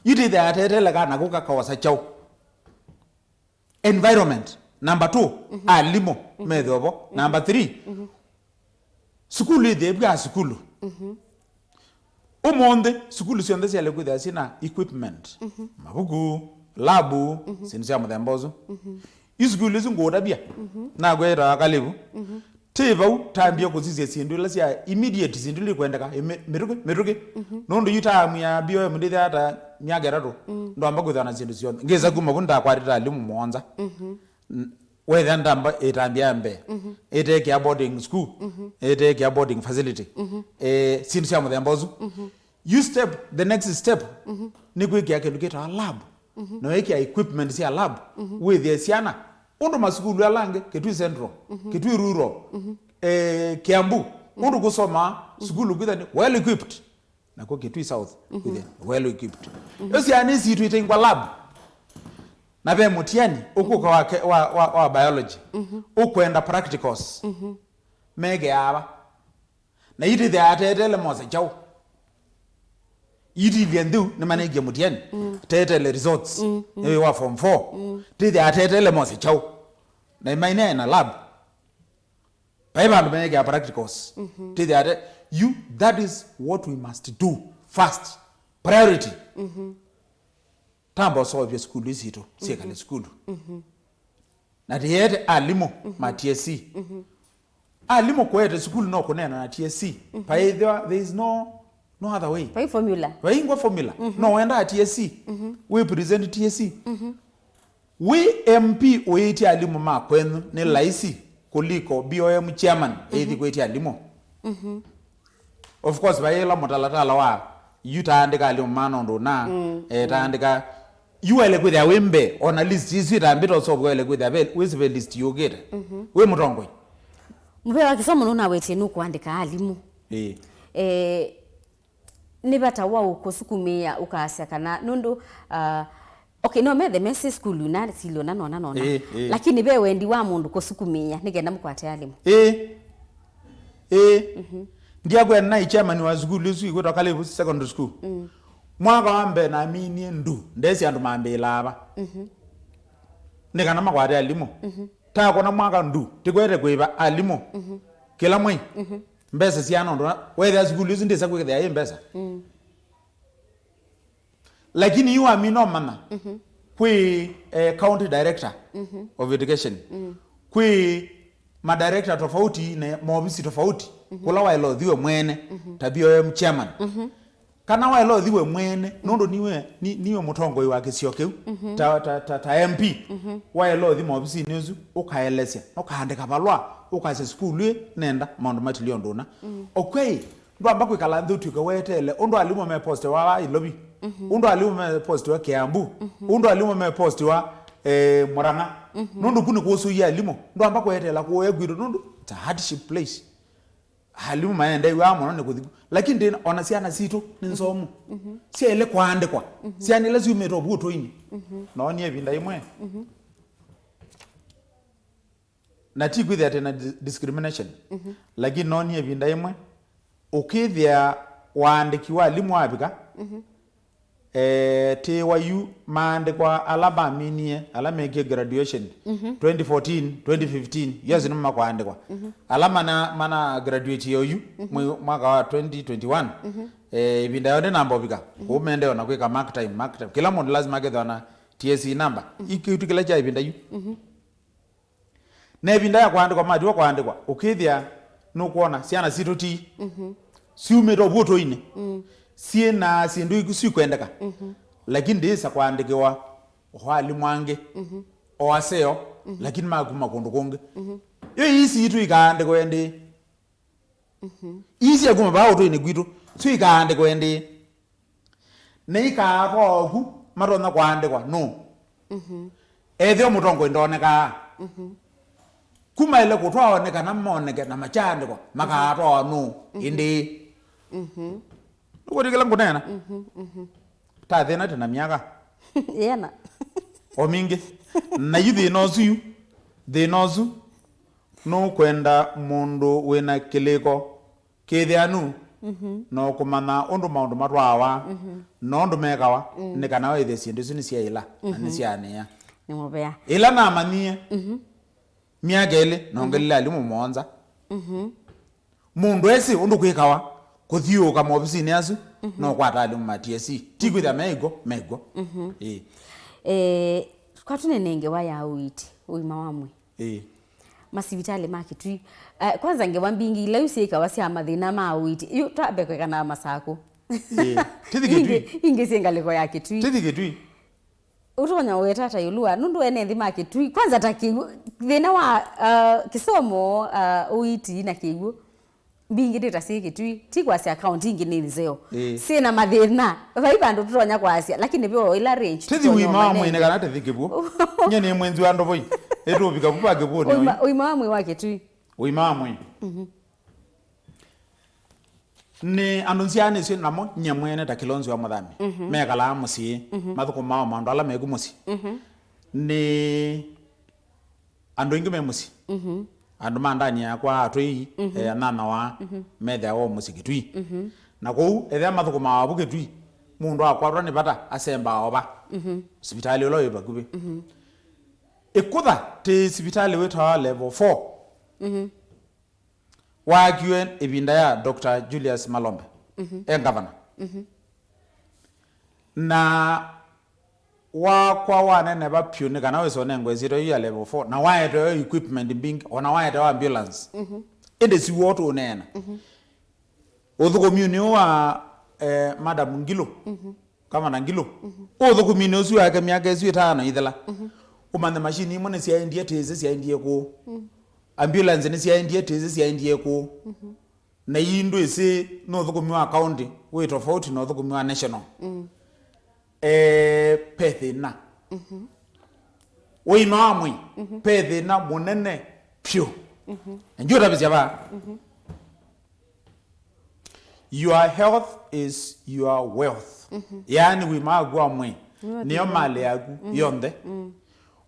Yu tĩthĩa atetele kana kau kakaosa kyaũ. Environment. Number two, alimũ methĩwe vo. Number three, sukulu ĩthĩe vw'aa sukulu. Ũmũnthĩ, sukulu syonthe syaĩle kwĩthĩwa syĩna equipment. Mavuku, labu, syĩndũ sya mũthemba ũsu. Yu sukulu ĩsu ngũũtavya, nakwĩtawa Kalĩvu. Ti vau, tambie kũsisya syĩndũ ila sya immediate, syĩndũ ila ikwendeka, ĩ, mĩ-, mĩtũkĩ, mĩtũkĩ. Nũndũ yu taamu ya B O M ndĩthĩaa ta myaka ĩtatũ, ndwamba kwĩthĩwa na syĩndũ syonthe. Ngĩsa kuma vu ndakwatĩte alimũ mũonza. N-, wethĩa ndamba ĩtambya ya mbee, ĩtekĩa boarding school, ĩtekĩa boarding facility, eh, syĩndũ sya mũthemba ũsu. You step, the next step, nĩ kwĩkĩa kĩndũ kĩtawa lab. Na wĩkĩa equipment sya lab, wĩthĩe syana, ũndũ masukulu ala angĩ, Kitui Central, Kitui Rural, eh, Kiambu, ũndũ kũsoma sukulu kwĩtha nĩ well equipped. Naku Kitui South, kwĩtha nĩ well equipped. Yo syana isu itũ itaingwa lab. Na ve mũtiani, ũkũka wa ke-, wa, wa, wa biology. Ũkwenda practicals. Mekeaa va. Na itĩthĩa atetele mose kyaũ. Itilye ntheu nĩmanengie Mutiani, tetele results, nĩwĩ wa form four. Tĩthĩa atetele mose kyaũ? Na imainea na lab. Vai vandũ meekĩa practicals. Tĩthĩa ate, you, that is what we must do first. Priority. Tamba ũseũvye sukulu ii sitũ syĩkale sukulu. Na tĩete alimũ ma T S C. Alimũ kũete sukulu no kũneena na T S C. Paĩthĩwa, there is no, no other way. Vai formula. Vaingwa formula. No wendaa T S C. Wĩ present T S C. Wĩ M P ũĩtye alimũ ma kwenyu nĩ laisi kuliko B O M chairman eithi kwĩtya alimũ. Of course, vai ĩla mũtalatala wa yu taandĩka alimũ ma nũndũ na, eh, taandĩka yu waĩle kwĩthĩa wĩ mbee, ona list isu itambĩte ũseũvw'a waĩle kwĩthĩa ve, wĩsĩ ve list yũkĩte. Wĩ mũtongoi. Mũvea wa kĩsomo nũnawetie nũkũandĩka alimũ. Ĩĩ. Eh, nĩ vata waũ kũsukumĩĩa ũkaasya kana nũndũ, ah, okay, no methe mesĩ sukulu na silio na nona nona. Ĩĩ, ĩĩ. Lakini ve wendi wa mũndũ kũsukumĩĩa nĩ kenda mũkwate alimũ. Ĩĩ. Ĩĩ. Ndiakwĩa naĩ chairman wa sukulu ĩsu ĩkwĩtwa Kalevu Secondary School. Mwaka wa mbee naminie ndu, ndesi andũ mambĩĩlaa va. Nĩ kana makwate alimũ. Takona mwaka ndu, tikwete kwĩva alimũ. Kĩla mwei. Mbesa sya nũndũ na, wethĩa sukulu ĩsu ndĩsa kwĩthĩa ĩ mbesa. Lakini yu wamina ũmanya, kwĩ, eh, county director of education, kwĩ madirector tofauti na maovisi tofauti, kũla waĩle ũthi we mwene, ta B O M chairman. Kana waĩle ũthi we mwene, nũndũ niwe, ni, niwe mũtongoi wa kĩsio kĩu, ta, ta, ta, ta M P, waĩle ũthi maovisinĩ ũsu, ũkaelesya, ũkaandĩka valũa, ũkasya sukulu ĩ nenda maũndũ matilye ũndũ ũna. Okay, ndwamba kwĩkala nthĩ ũtw'ĩke weteele ũndũ alimũ me postiwa wa Ilovi, ũndũ alimũ me postiwa Kiambu, ũndũ alimũ me postiwa, eh, Murang'a. Nũndũ ku nĩ kũsũie alimũ, ndwamba kweteela kũũya kwitũ nũndũ it's a hardship place. Alimũ maendeiwaa mũno nĩ kũthi ku. Lakini ndĩ ona syana sitũ nĩ nsomu. Syaĩle kwaandĩkwa. Syana ila syumĩte ũvutũinĩ. Noonie ĩvinda ĩmwe. Na ti kwĩthĩa tena di-, discrimination. Lakini noonie ĩvinda ĩmwe. Ũkĩthĩa waandĩki wa alimũ wavika, eh, tĩwa yu maandĩkwa ala maminie, ala mekie graduation, twenty fourteen, twenty fifteen, yes, nĩmo makwaandĩkwa. Ala mana, mana graduate yo yu, mwe-, mwaka wa twenty twenty-one, eh, ĩvinda yo ndĩnamba ũvika. Kũu mendeo na kwĩka mark time, mark time. Kĩla mũndũ lazima akethwa na T S C number. Ikĩtu kĩla kya ĩvinda yu. Na ĩvinda ya kũandĩkwa, matiwa kũandĩkwa, ũkĩthĩa nũkwona syana sitũ ti syumĩte ũvutũinĩ, syĩ na syĩndũ iku sikwendeka, lakini ndĩĩsa kũandĩkĩwa o alimũ angĩ, o aseo, lakini makuma kũndũ kũngĩ. Yu ii sitũ ikaandĩkwe ndĩ? Ii sya kuma vaa ũtũinĩ kwitũ, syo ikaandĩkwe ndĩ? Na ikaatwawa oku matonya kũandĩkwa nũũ? Ethĩwa mũtongoi ndonekaa, ku maĩle kũtwawa nĩ kana moneke na makyaandĩkwa, makaatwawa nũũ ĩndĩ? Nũkwatĩ kĩla ngũneena? Ta thĩna tena myaka. Yena. O mingĩ. Na yu thĩna ũsu yu, thĩna ũsu nũkwenda mũndũ wĩna kĩlĩko kĩtheanu, na ũkũmanya ũndũ maũndũ matwaawa, na ũndũ mekawa, nĩ kana wĩthĩe syĩndũ isu nĩsyaĩla na nĩsyaanĩa. Nĩ mũvea. Ĩla namanyie myaka ĩlĩ, nongelile alimũ mũonza. Mũndũ esĩ ũndũ kwĩkawa, kũthiũũka maovisinĩ asu, na ũkwata alimũ ma T S C. Ti kwĩthĩa me ĩkw'o, me ĩkw'o. Ĩĩ. Eh, kwa tũnene ngewa ya ũiiti, ũima wa mwĩĩ. Ĩĩ. Masivitalĩ ma Kitui. Eh, kwanza ngewa mbingĩ ila yu syĩkawa sya mathĩna ma ũiiti. Yu twambe kwĩkana Masakũ. Ĩĩ. Tithi Kitui. Ingĩ, ingĩ syĩ ngalĩko ya Kitui. Tithi Kitui. Ũtonya ũweta ta ĩũlũ wa, nũndũ ene nthĩ ma Kitui. Kwanza ta kĩw'ũ, thĩna wa, uh, kĩsomo, uh, ũiiti na kĩw'ũ. Mbingĩ ndĩ ta syĩ Kitui, ti kwasya kaunti ingĩ nĩ nzeo. Ĩĩ. Syĩ na mathĩna. Vai vandũ tũtonya kwasya, lakini ve o ĩla range. Tithi tũtonya ũima wa ũmanenge. Mwĩĩ nĩ kana tithi kĩw'ũ. Nye nĩ mwenzi wa ndovoi. Ĩtũvika vu va kĩw'ũnĩ ũima, ũyũ. Ũima wa mwĩĩ wa Kitui. Ũima wa mwĩĩ. Mhm. Nĩ andũ nzyaanĩ isu namo nye mwene ta Kilonzo wa Mũthami. Mhm. Mekalaa mũsyĩ, mhm, mathũkũmaa o maũndũ ala meku mũsyĩ. Mhm. Nĩ andũ aingĩ me mũsyĩ. Mhm. Andũ ma ndani yakwa, atũi, mhm, eh, anyanyawa, mhm, methĩawa o mũsyĩ Kitui. Mhm. Na kũu, ethĩa mathũkũmaa wavu Kitui, Mũndũ akwatwa nĩ vata asembaa ova sivitalĩ ũla wĩ vakuvĩ. Ĩkũtha tĩ sivitalĩ wĩtawa level four. Waakiwe ĩvinda ya Doctor Julius Malombe e ngavana. Na wakwa waneneva vyũ nĩ kana wĩsĩ ũnengwe ĩsyĩtwa yu ya level four, na waetewe equipment mbingĩ, ona waetewe ambulance. Ĩndĩ siw'o tũũneena. Ũthũkũminĩ ũũ wa eh, Madam Ngilo, Gavana Ngilo, ũthũkũminĩ ũsu wake myaka ĩsu ĩtano ĩthela, ũmanthe mashini imwe nĩsyaendie tĩsĩ syaendie kũũ, ambulance nĩsyaendie tĩsĩ syaendie kũũ. Na ii ndwĩsĩ nĩ ũthũkũmi wa county wĩ tofauti na ũthũkũmi wa national. Eh, pe thĩna. Ũima wa mwĩĩ, pe thĩna mũnene vyũ. Na ndio ũtavĩsya vaa. Your health is your wealth. Yaani, wĩma waku wa mwĩĩ nĩyo mali yaku yonthe.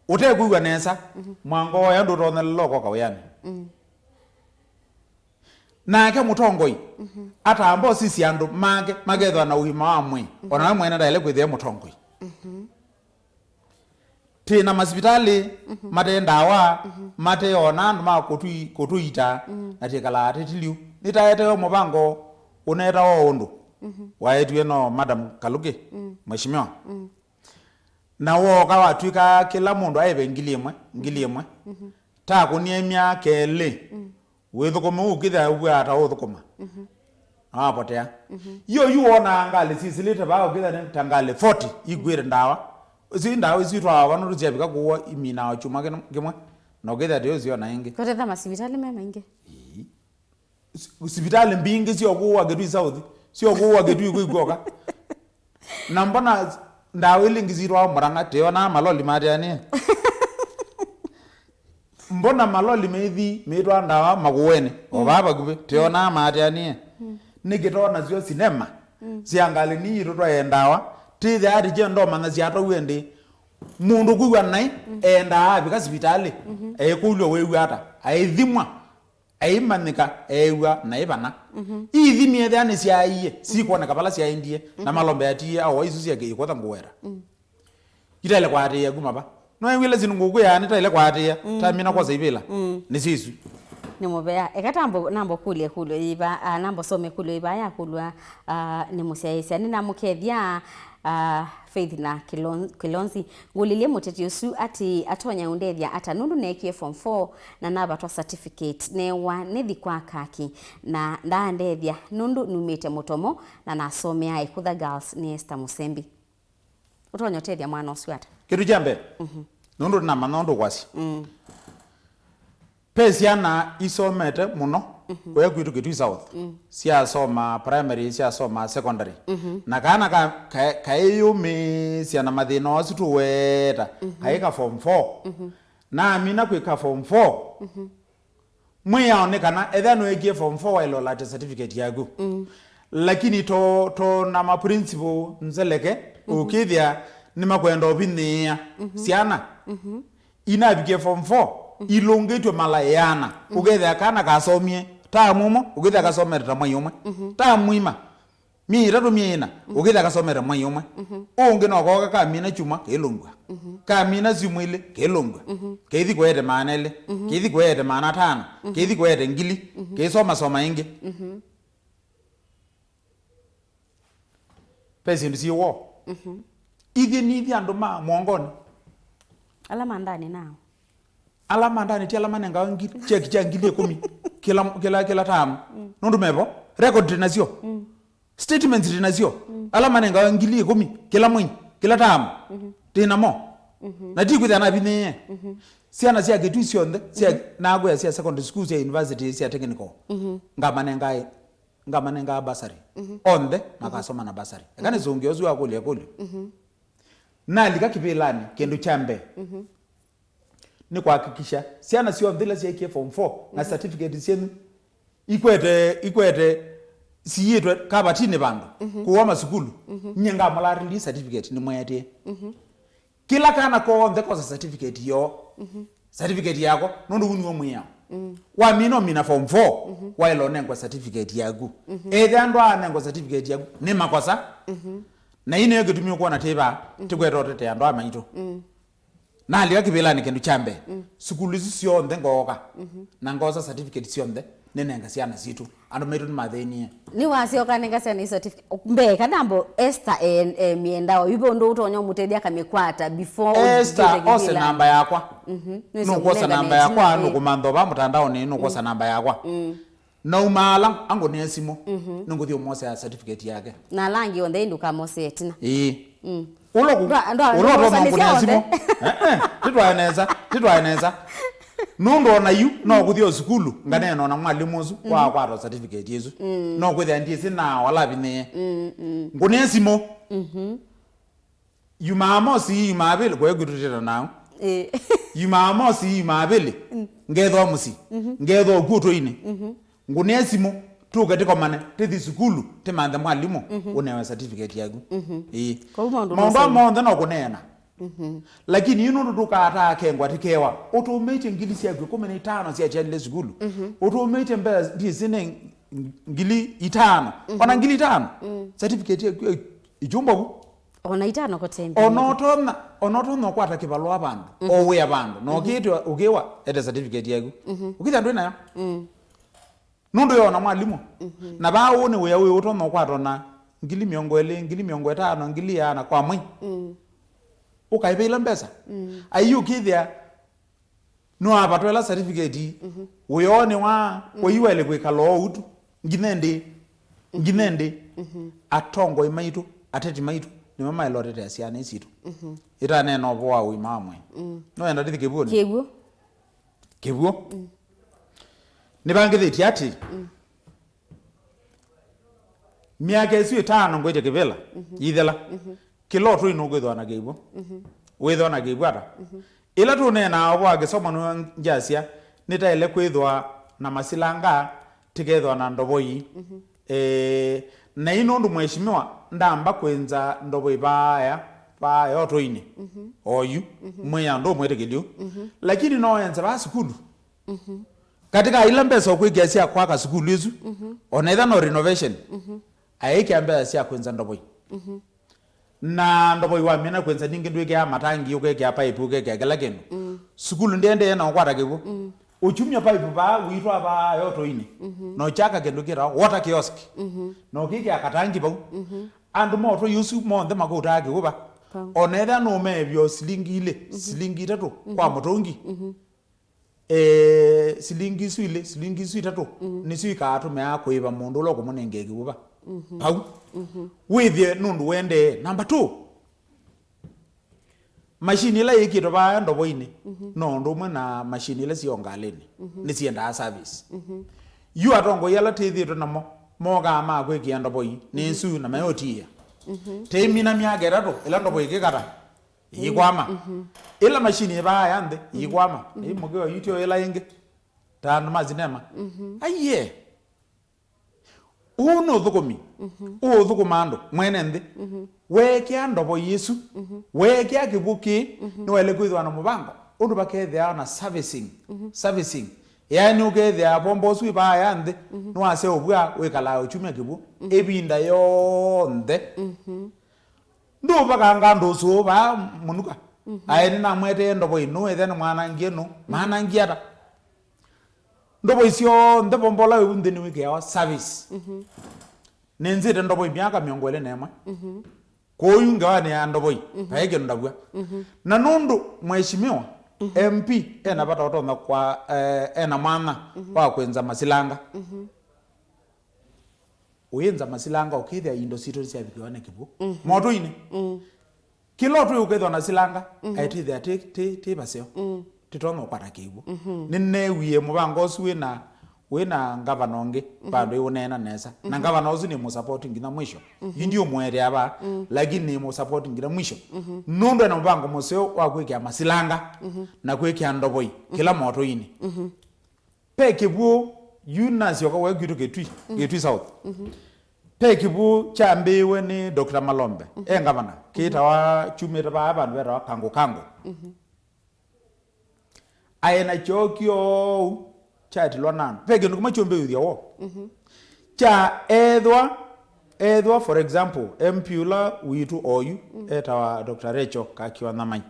Ũtekwĩw'a nesa, mwango woya ndũtonyelela ũkoka wĩanĩ. Nake mũtongoi atamba ũsisya andũ make makethwa na ũima wa mwĩĩ, ona we mwene ndaĩle kwĩthĩa mũtongoi. Twĩ na masivitalĩ mate ndawa, mate ona andũ ma kũtũi-, kũtũita, na twĩkalaa tĩtiliu. Nĩtaetewe mũvango ũnetawa ũndũ waetiwe no Madam Kaluki, mheshimiwa. Na wooka watw'ĩka kĩla mũndũ aĩve ngili ĩmwe, ngili ĩmwe. Ta kũnie myaka ĩlĩ, wĩthũkũmi ũkĩthĩa wĩw'aa ta ũthũkũma. Na wapotea. Yo yu wonaa ngalĩ sisilĩte vaa ũkĩthĩa nĩ ta ngalĩ forty ikuĩte ndawa. Isu ndawa isu itwawa vano tũsyavika kũwa iminaa o kyumwa kĩno-, kĩmwe. Na ũkĩthĩa tĩ ũsiona ĩngĩ. Kũtetha masivitalĩ me maingĩ. Ii. Si-, sivitalĩ mbingĩ syokuwa Kitui South, syokuwa Kitui kwĩkw'oka. Na mbona ndawa ili ingĩ sitwawa Murang'a, tionaa maloli mateanĩe? Mbona maloli meithi meitwa ndawa Makueni, o vaa vakuvĩ, tionaa mateanĩe? Nĩkĩ tona syo sinema sya ngalĩ nĩ yitũ twaendawa, tĩthĩa ati kye ndomanya syatwaue ndĩ? Mũndũ kwĩw'a naĩ endaa avika sivitalĩ, eĩkũlw'a wĩw'a ata, aithimwa, aimanyĩka, eew'a naĩ vana. Ithimi ethĩa nĩsyaaie, sikwoneka vala syaendie, na Malombe atiie aoa isu sya kĩĩkotha ngũweta. Itaile kwaatĩĩa kuma va? Nĩwĩw'ĩle syĩndũ ngũkwĩaa nĩtaile kwaatĩĩa, tamina kwosa ivĩla. Nĩsyo isu. Nĩ mũvea. Eka tambo, nambo kũlye kũlyo yĩva, ah, nambo some kũlyo yĩva yakũlwa, ah, nĩ mũsyaĩĩsya. Nĩnamũkethya, ah, Faith na Kilon-, Kilonzi. Ngũlilye mũteti ũsu ati atonya ũndethya ata nũndũ neekie form four na navatwa certificate. Neewa nĩthi kwa kaki na ndaandethya nũndũ numĩte Mũtomo na nasomea Ĩkũtha Girls. Nĩ Esther Mũsembi. Ũtonya ũtethya mwana ũsu ata? Kĩndũ kya mbee, nũndũ ndinamanya ũndũ ũkwasya. Ve syana isomete mũno kũya kwitũ Kitui South. Syasoma primary, syasoma secondary. Na kana ka, ka, kaĩyũmĩĩsya na mathĩna asu tũweta, kaĩ ka form four. Namina kwĩka form four. Mwĩao nĩ kana, ethĩa nũekie form four waĩle ũlate certificate yaku. Lakini to, to na ma principal nzeleke, ũkĩthĩa nĩmakwenda ũvinyĩĩa syana. Inavikie form four, ilũngĩtw'e mala ĩana. Ũkethĩa kana kasomie tamu ũmwe, ũkethĩa kasomete ta mwai ũmwe. Tamu ima. Myei ĩtatũ, myei ĩna, ũkethĩa kasomete mwai ũmwe. Ũũ ũngĩ no kooka kamina kyumwa, kĩlũngw'a. Kamina syumwa ilĩ, kĩlũngw'a. Kĩthi kũete maana elĩ, kĩthi kũete maana atano, kĩthi kũete ngili, kĩsomasoma ĩngĩ. Ve syĩndũ syĩ woo. Ithyĩ nithyĩ andũ ma mwongonĩ. Ala mandanĩ nao. Ala mandanĩ ti ala manengawa ngi-, cheki kya ngili ĩkũmi kĩla, kĩla, kĩla taamu. Nũndũ mevo. Record twĩ nasyo. Statements twĩ nasyo. Ala manengawa ngili ĩkũmi kĩla mwei, kĩla taamu. Twĩ namo. Na ti kwĩthĩa navinyĩĩe. Syana sya Kitui syonthe, sya, nakwĩa sya secondary school, sya university, sya technical. Ngamanengae ngamanengaa bursary. Onthe makasoma na bursary. Eka nĩsũngĩe ũsu wakũlya ĩkũlyo. Nalika kĩvĩlanĩ, kĩndũ kya mbee nĩ kuhakikisha syana syonthe ila syeekie form four na certificate syenyu ikwete, ikwete siĩtwe kavatinĩ vandũ, kũwa masukulu, nyie ngamũlarĩlii certificate nĩmweetĩe. Kĩla kana konthe kosa certificate yoo. Certificate yako, nũndũ ũu nĩw'o mwĩao. Wamina ũmina form four, waĩle ũnengwa certificate yaku. Ethĩa ndwaanengwa certificate yaku, nĩ makosa. Na ĩĩ nĩyo kĩtumi ũkwona twĩ vaa, tũkwenda ũtetea andũ aa maitũ. Nalika kĩvĩlanĩ kĩndũ kya mbee, sukulu isu syonthe ngooka, na ngoosa certificate syonthe, nĩnenga syana sitũ. Andũ maitũ nĩmathĩnie. Nĩwasyoka nenga syana isu certificate. Mbee, kana mbo Esther e, e, mĩenda o, yu ve ũndũ ũtonya ũmũtethya akamĩkwata before Esther, ũtwĩke ose kĩvĩlanĩ. Namba yakwa. Nũkwosa namba yakwa, nũkũmantha va mũtandaonĩ, nũkwosa namba yakwa. Naumaala angũnĩe simũ, nĩngũthi ũmwosea certificate yake. Na ala angĩ onthe ndũkamosee ĩtina. Ĩĩ. Ũla kũ-, ndwa- ndwa- ũla ũtonya ndũkamosee ũkũnĩa onthe. Simũ. Eh, eh, titwae nesa, titwae nesa. Nũndũ ona yu, no kũthi o sukulu, nganeena na mwalimũ ũsu, wa kwata certificate ĩsu. No kwĩthĩa ndiĩsĩ na wala vinyĩe. Ngũnĩe simũ. Jumamosi, Jumapili, kwa hiyo tũtĩta nao. Ĩĩ. Jumamosi, Jumapili, ngethwa mũsyĩ. Ngethwa ũku ũtũinĩ. Ngũnĩe simũ, tũke tũkomane, tũthi sukulu, tũmanthe mwalimũ, ũnewe certificate yaku. Ĩĩ. Kwoou maũndũ maũndũ aa monthe no kũneena. Lakini yu nũndũ tũkataa kengwa tĩkewa, ũtũmĩtye ngili syaku ĩkũmi na itano sya kyanile sukulu. Ũtũmĩtye mbesa, ndiĩsĩ nĩ ngili itano. Ona ngili itano. Certificate yaku ĩ-, ĩkyũmba vu. Ona itano kũtembea. Ona ũtonya, ona ũtonya ũkwata kĩvalũa vandũ, o wĩa vandũ, na ũkĩtwa, ũkĩwa, ete certificate yaku. Ũkĩthĩa ndwĩ nayo. Nũndũ yona mwalimũ. Na vaa ũũ nĩ wĩa ũyũ ũtonya ũkwata ona ngili mĩongo ĩlĩ, ngili mĩongo ĩtano, ngili ĩana kwa mwei. Ũkaĩvĩla mbesa. Ai ũkĩthĩa nĩwavatwa ĩla certificate, wĩonĩ wa, waiwele kwĩkala ũu tu. Nginya ĩndĩ, nginya ĩndĩ, atongoi maitũ, ateti maitũ, nĩmo maĩle ũtetea syana ii sitũ. Ĩtaneena ũvoo wa ũima wa mwĩĩ. No enda ndithi kĩvuonĩ. Kĩw'ũ. Kĩw'ũ. Nĩvangĩthĩtye atĩ, myaka ĩsu ĩtano ngwĩtye kĩvĩla, yĩthela, kĩla ũtũi nũkwĩthwa na kĩw'ũ. Wĩthwa na kĩw'ũ ata? Ĩla tũneenaa ũvoo wa kĩsomo nĩwe ngyasya, nĩtaĩle kwĩthwa na masilanga, tĩkethwa na ndovoi. Eh, na ĩ nũndũ mheshimiwa ndamba kwĩnza ndovoi vaaya, vaaya ũtũinĩ. Oyu, mwĩa ndũmwĩtĩkĩlyo. Lakini no enze vaa sukulu. Katika ila mbesa ũkwĩkĩa sya kwaka sukulu ĩsu, ona ĩtha no renovation, aĩkĩa mbesa sya kwĩnza ndovoi. Na ndovoi wamina kwĩnza ningĩ ndwĩkĩaa matangi, ũkekĩa pipe, ũkekĩa kĩla kĩndũ. Sukulu ndĩendee na ũkwata kĩw'ũ. Ũkyumya pipe vaa, wĩtwaa vaa yotũinĩ. Na ũkyaka kĩndũ kĩtawa water kiosk. Na ũkĩkĩa katangi vau. Andũ ma ũtũi ũsu monthe makũtaa kĩw'ũ va. Ona ethĩa nũmeevyo silingi ilĩ, silingi itatũ kwa mũtũngi. Eh, silingi isu ilĩ, silingi isu itatũ, nĩsyo ikaatũmĩaa kũĩva mũndũ ũla ũkũmũnengee kĩw'ũ va. Vau. Wĩthĩe nũndũ wendee. Number two, machine ila yĩkĩtwe vaa ndovoinĩ, no ũndũ ũmwe na machine ila syĩ o ngalĩnĩ, nĩsyendaa service. Yu atongoi ala twĩthĩĩtwe namo, mokaa makwĩkĩa ndovoi, nĩ isu na mayũtiĩa. Tĩimina myaka ĩtatũ, ĩla ndovoi ĩkĩkata. Ĩikwama. Ĩla machine ĩvaa ya nthĩ, ĩikwama. Ĩimũkĩwa yutio ĩla ĩngĩ. Ta andũ ma sinema. Aiye. Ũũ nĩ ũthũkũmi. Ũũ ũthũkũma andũ, mwene nthĩ. Weekĩa ndovo ĩsu. Weekĩa kĩw'ũ kĩĩ, nĩwaĩle kwĩthĩwa na mũvango. Ũndũ vakethĩawa na servicing. Servicing. Yaani ũkethĩa bomba ũsu ĩvaa ya nthĩ, nĩwasya ũvw'a wĩkalaa ũkyumya kĩw'ũ. Ĩvinda yonthe. Ndũvakanga andũ ũsũũ vaa mũnuka. Aĩ nĩnamwetee ndovo ĩno, ethĩa nĩmwanangie nũ, manangie ata? Ndovo isyonthe vombola wĩ nthĩ nĩwĩkĩawa service. Nĩnzĩte ndovo myaka mĩongo ĩlĩ na ĩmwe. Kwoou ngewanĩ ya ndovoi, vaĩ kĩndũ ndavw'a. Na nũndũ mheshimiwa M P ena vata ũtonya kwa, eh, ena mwanya wa kwĩnza masilanga. Ũyĩnza masilanga ũkĩthĩa indo sitũ nĩsyavikĩwa nĩ kĩw'ũ. Motũinĩ. Kĩla ũtũi ũkethwa na silanga, aĩ twĩthĩa tĩ, tĩ, tĩ vaseo. Tĩtonya ũkwata kĩw'ũ. Nĩneewie mũvango ũsu wĩna, wĩna ngavana ũngĩ, vandũ ĩũneena nesa. Na ngavana ũsu nĩ mũsapoti nginya mwisho. Yu ndiũmũetea vaa, lakini nĩ mũsapoti nginya mwisho. Nũndũ ena mũvango mũseo wa kwĩkĩa masilanga, na kwĩkĩa ndovoi, kĩla motũinĩ. Ve kĩw'ũ, yu nasyoka we kwitũ Kitui, Kitui South. Ve kĩw'ũ kyambĩĩwe nĩ Doctor Malombe, e ngavana, kĩtawa, kyumĩte vaa vandũ vetawa Kangu Kangu. Aĩ na kyoo kyoou kyatilwa na andũ. Ve kĩndũ kĩmwe kyũmbĩĩthya woo. Kya ethwa Ethĩwa, for example, M P ũla witũ oyu etawa Doctor Rachel Kakiwa Nyamai.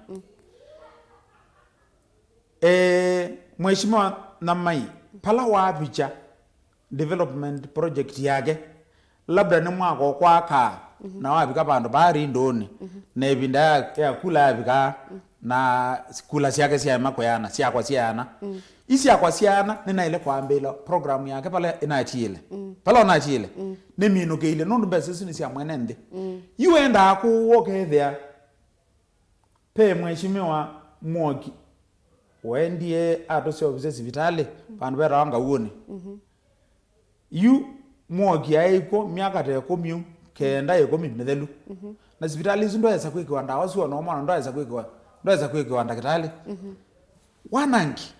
Eh, Mheshimiwa Nyamai, pala wavikya development project yake, labda nĩ mwako kwakaa, na wavika vandũ vaa rindũnĩ, na ĩvinda ya, ya kula yavikaa, na kula syake syaema kũyana, syakwa syaana. Ii syakwa syaana, nĩnaĩle kwambĩĩla program yake pala ĩnatiĩle. Pala ũnatiĩle, nĩminũkĩile, nũndũ mbesa isu nĩ sya mwene nthĩ. Yu endaa kũũa ũkethĩa Pe Mheshimiwa Mwoki waendie atũseũvisye sivitalĩ vandũ vetawa Ngauũnĩ. Yu Mwoki aĩ kw'o myaka ta ĩkũmi ũu, kenda ĩkũmi mĩthelu. Na sivitalĩ isu ndwaĩsa kwĩkĩwa ndawa syoo, na mwana ndwaĩsa kwĩkĩwa, ndwaĩsa kwĩkĩwa ndakĩtalĩ. Wanangi.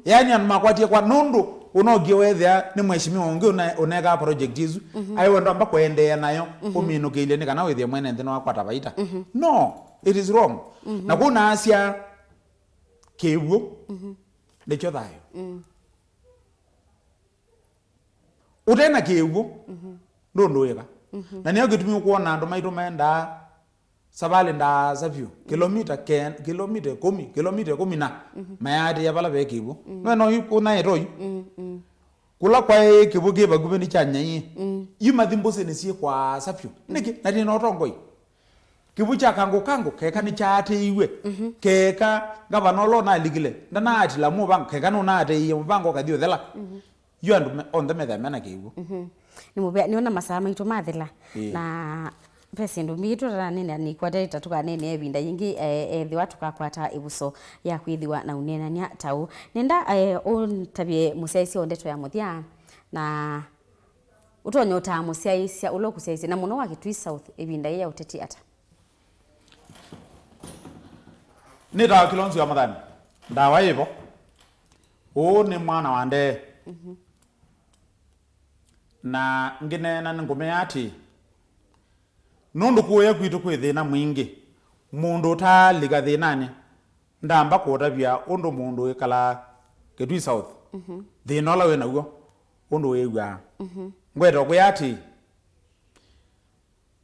Yaani andũ makwatie kwa nũndũ ũnokie wethĩa nĩ mheshimiwa ũngĩ ũne-, ũnekaa project isu. Aiwe ndwamba kũendeea nayo, ũminũkĩilye nĩ kana wĩthĩe mwene nthĩ nĩwakwata vaita. No, it is wrong. Na kũu naasya kĩw'ũ nĩkyo thayũ. Ũte na kĩw'ũ, ndũndũ wĩka. Na nĩyo kĩtumi ũkwona andũ maitũ maendaa savalĩ ndaasa vyũ, kilomita ke-, kilomita ĩkũmi, kilomita ĩkũmi na mayaatĩĩa vala ve kĩw'ũ. Nwe no yu kũnaĩta oyu. Kũla kwaĩ kĩw'ũ kĩ vakuvĩ nĩ kya nyaie. Yu mathi mbũsĩnĩ syĩ kwaasa vyũ. Nĩkĩ? Na tĩna ũtongoi. Kĩw'ũ kya Kangũ Kangũ keka nĩkyaatĩiwe. Keka ngavana ũla ũnalikile ndanaatila mũvango, keka nũnaatĩĩie mũvango ũkathi ũthela. Yu andũ me-, onthe methĩa mena kĩw'ũ. Nĩ mũvea, nĩona masaa maitũ mathela. Ĩĩ. Na ve syĩndũ mbingĩ tũtananeenea nĩkwatĩte tũkaneenea ĩvinda yĩngĩ, eh, ethĩwa tũkakwata ĩvuso ya kwĩthĩwa na ũneenany'a ta ũũ. Nenda, eh, ũtavye mũsyaĩĩsya o ndeto ya mũthya, na ũtonya ũtaa mũsyaĩĩsya ũla ũkũsyaĩĩsya, na mũno wa Kitui South ĩvinda yĩĩ ya ũteti ata? Nĩtawa Kilonzo wa Mũthami. Ndawa yĩvo. Ũũ nĩ mwana wa ndee. Na ngĩneena nĩngũmea atĩĩ, nũndũ kũũya kwitũ kwĩ thĩna mwingĩ, mũndũ ũtaalika thĩnanĩ ndamba kũũtavya ũndũ mũndũ wĩkalaa Kitui South, thĩna ũla wĩ naw'o, ũndũ wĩw'aa. Ngweta ũkwĩa atĩĩ,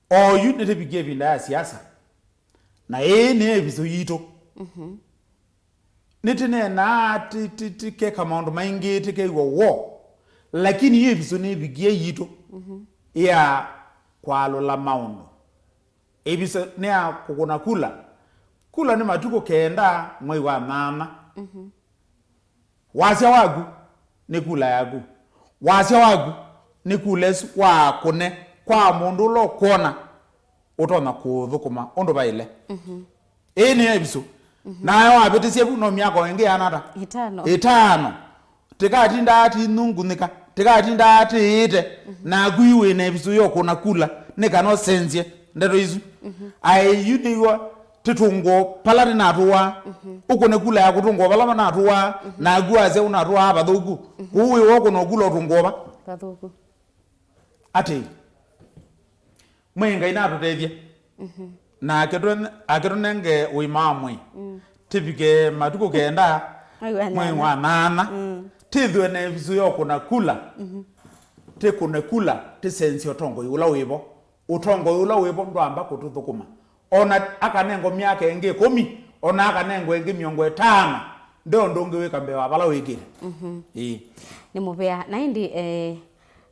oyu nĩtĩvikie ĩvinda ya siasa, na ĩĩ nĩ ĩvisũ yitũ. Nĩtĩneenaa, tĩ-, tĩ-, tĩkeka maũndũ maingĩ, tĩkew'a woo, lakini yu ĩvisũ nĩvikie yitũ ya kwalũla maũndũ. Ĩvisũ nĩ ya kũkũna kula. Kula nĩ matukũ kenda mwei wa nyanya. Wasya waku nĩ kula yaku. Wasya waku nĩ kula ĩsu wakũne kwa mũndũ ũla ũkwona ũtonya kũũthũkũma ũndũ vaĩle. Ĩĩ nĩyo ĩvisũ. Nayo wavĩtĩsya vu no myaka o ĩngĩ yana ata? Ĩtano. Ĩtano. Tĩkatindaa tĩinungunĩka, tĩkatindaa tĩĩte, naku yu wĩ na ĩvisũ ya ũkũna kula, nĩ kana ũsenzye ndeto isu. Aĩ yu nĩw'o tĩtũngũo pala tĩnatũaa, ũkũne kula ya kũtũngũa vala vanatũaa, naku wasya ũnatũaa vathũku. Kũu wĩ wokũna kula ũtũngũo va? Vathũku. Atĩ, Mwĩai Ngai natũtethye. Na akĩtũne-, akĩtũnenge ũima wa mwĩĩ. Tĩvike matukũ kenda mwei wa nyanya. Mwei wa nyanya. Tĩthwe na ĩvisũ ya ũkũna kula. Tĩkũne kula, tĩsenzye ũtongoi ũla wĩvo. Ũtongoi ũla wĩvo ndwamba kũtũthũkũma. Ona akanengwa myaka ĩngĩ ĩkũmi, ona akanengwa ĩngĩ mĩongo ĩtano, nde ũndũ ũngĩ wĩka mbee wa vala wĩkĩte. Ĩĩ. Nĩ mũvea. Na ĩndĩ, eh,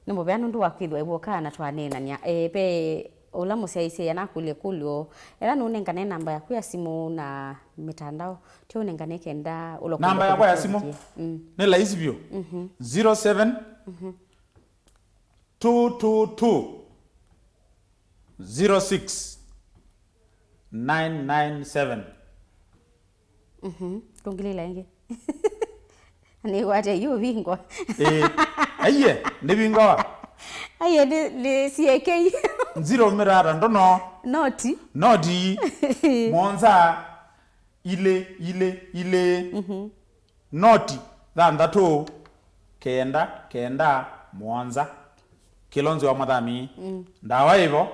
nĩ mũvea nũndũ wa kwĩthĩwa ĩvoka na twaneenany'a. Eh, ve ũla mũsyaĩĩsya nakũlya ĩkũlyo, ethĩwa nũnengane namba yaku ya simũ na mĩtandao, ti ũnengane kenda ũla ũkwenda. Namba yakwa ya simũ? Mm. Nĩ laisi vyũ. Zero seven, two two two, zero six, nine nine seven. Mhm. Tũngĩlĩla ĩngĩ. Nĩkwatya yu vingwa. Eh, aiye, nĩvingawa. Aiye, nĩ, nĩ siekei. Nziro mirara ndono. Noti. Noti. Mũonza. Ilĩ, ilĩ, ilĩ. Mhm. Noti thanthatũ, kenda, kenda, mũonza. Kilonzo wa Mũthami. Mm. Ndawa ĩvo,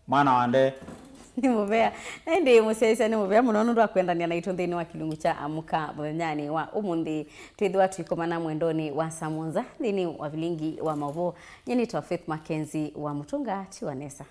mwana wa ndee. Nĩ mũvea. Na ĩndĩ mũsyaĩĩsya nĩ mũvea mũno nũndũ wa kwendania naitũ nthĩnĩ wa kĩlungu kya Amũka mũthenyanĩ wa ũmũnthĩ. Twĩthĩwa tũikomana mwendonĩ wa saa mũonza nthĩnĩ wa vilingi wa maũvoo. Nyie nĩtawa Faith Mackenzie wa Mũtũnga. Tiwa nesa.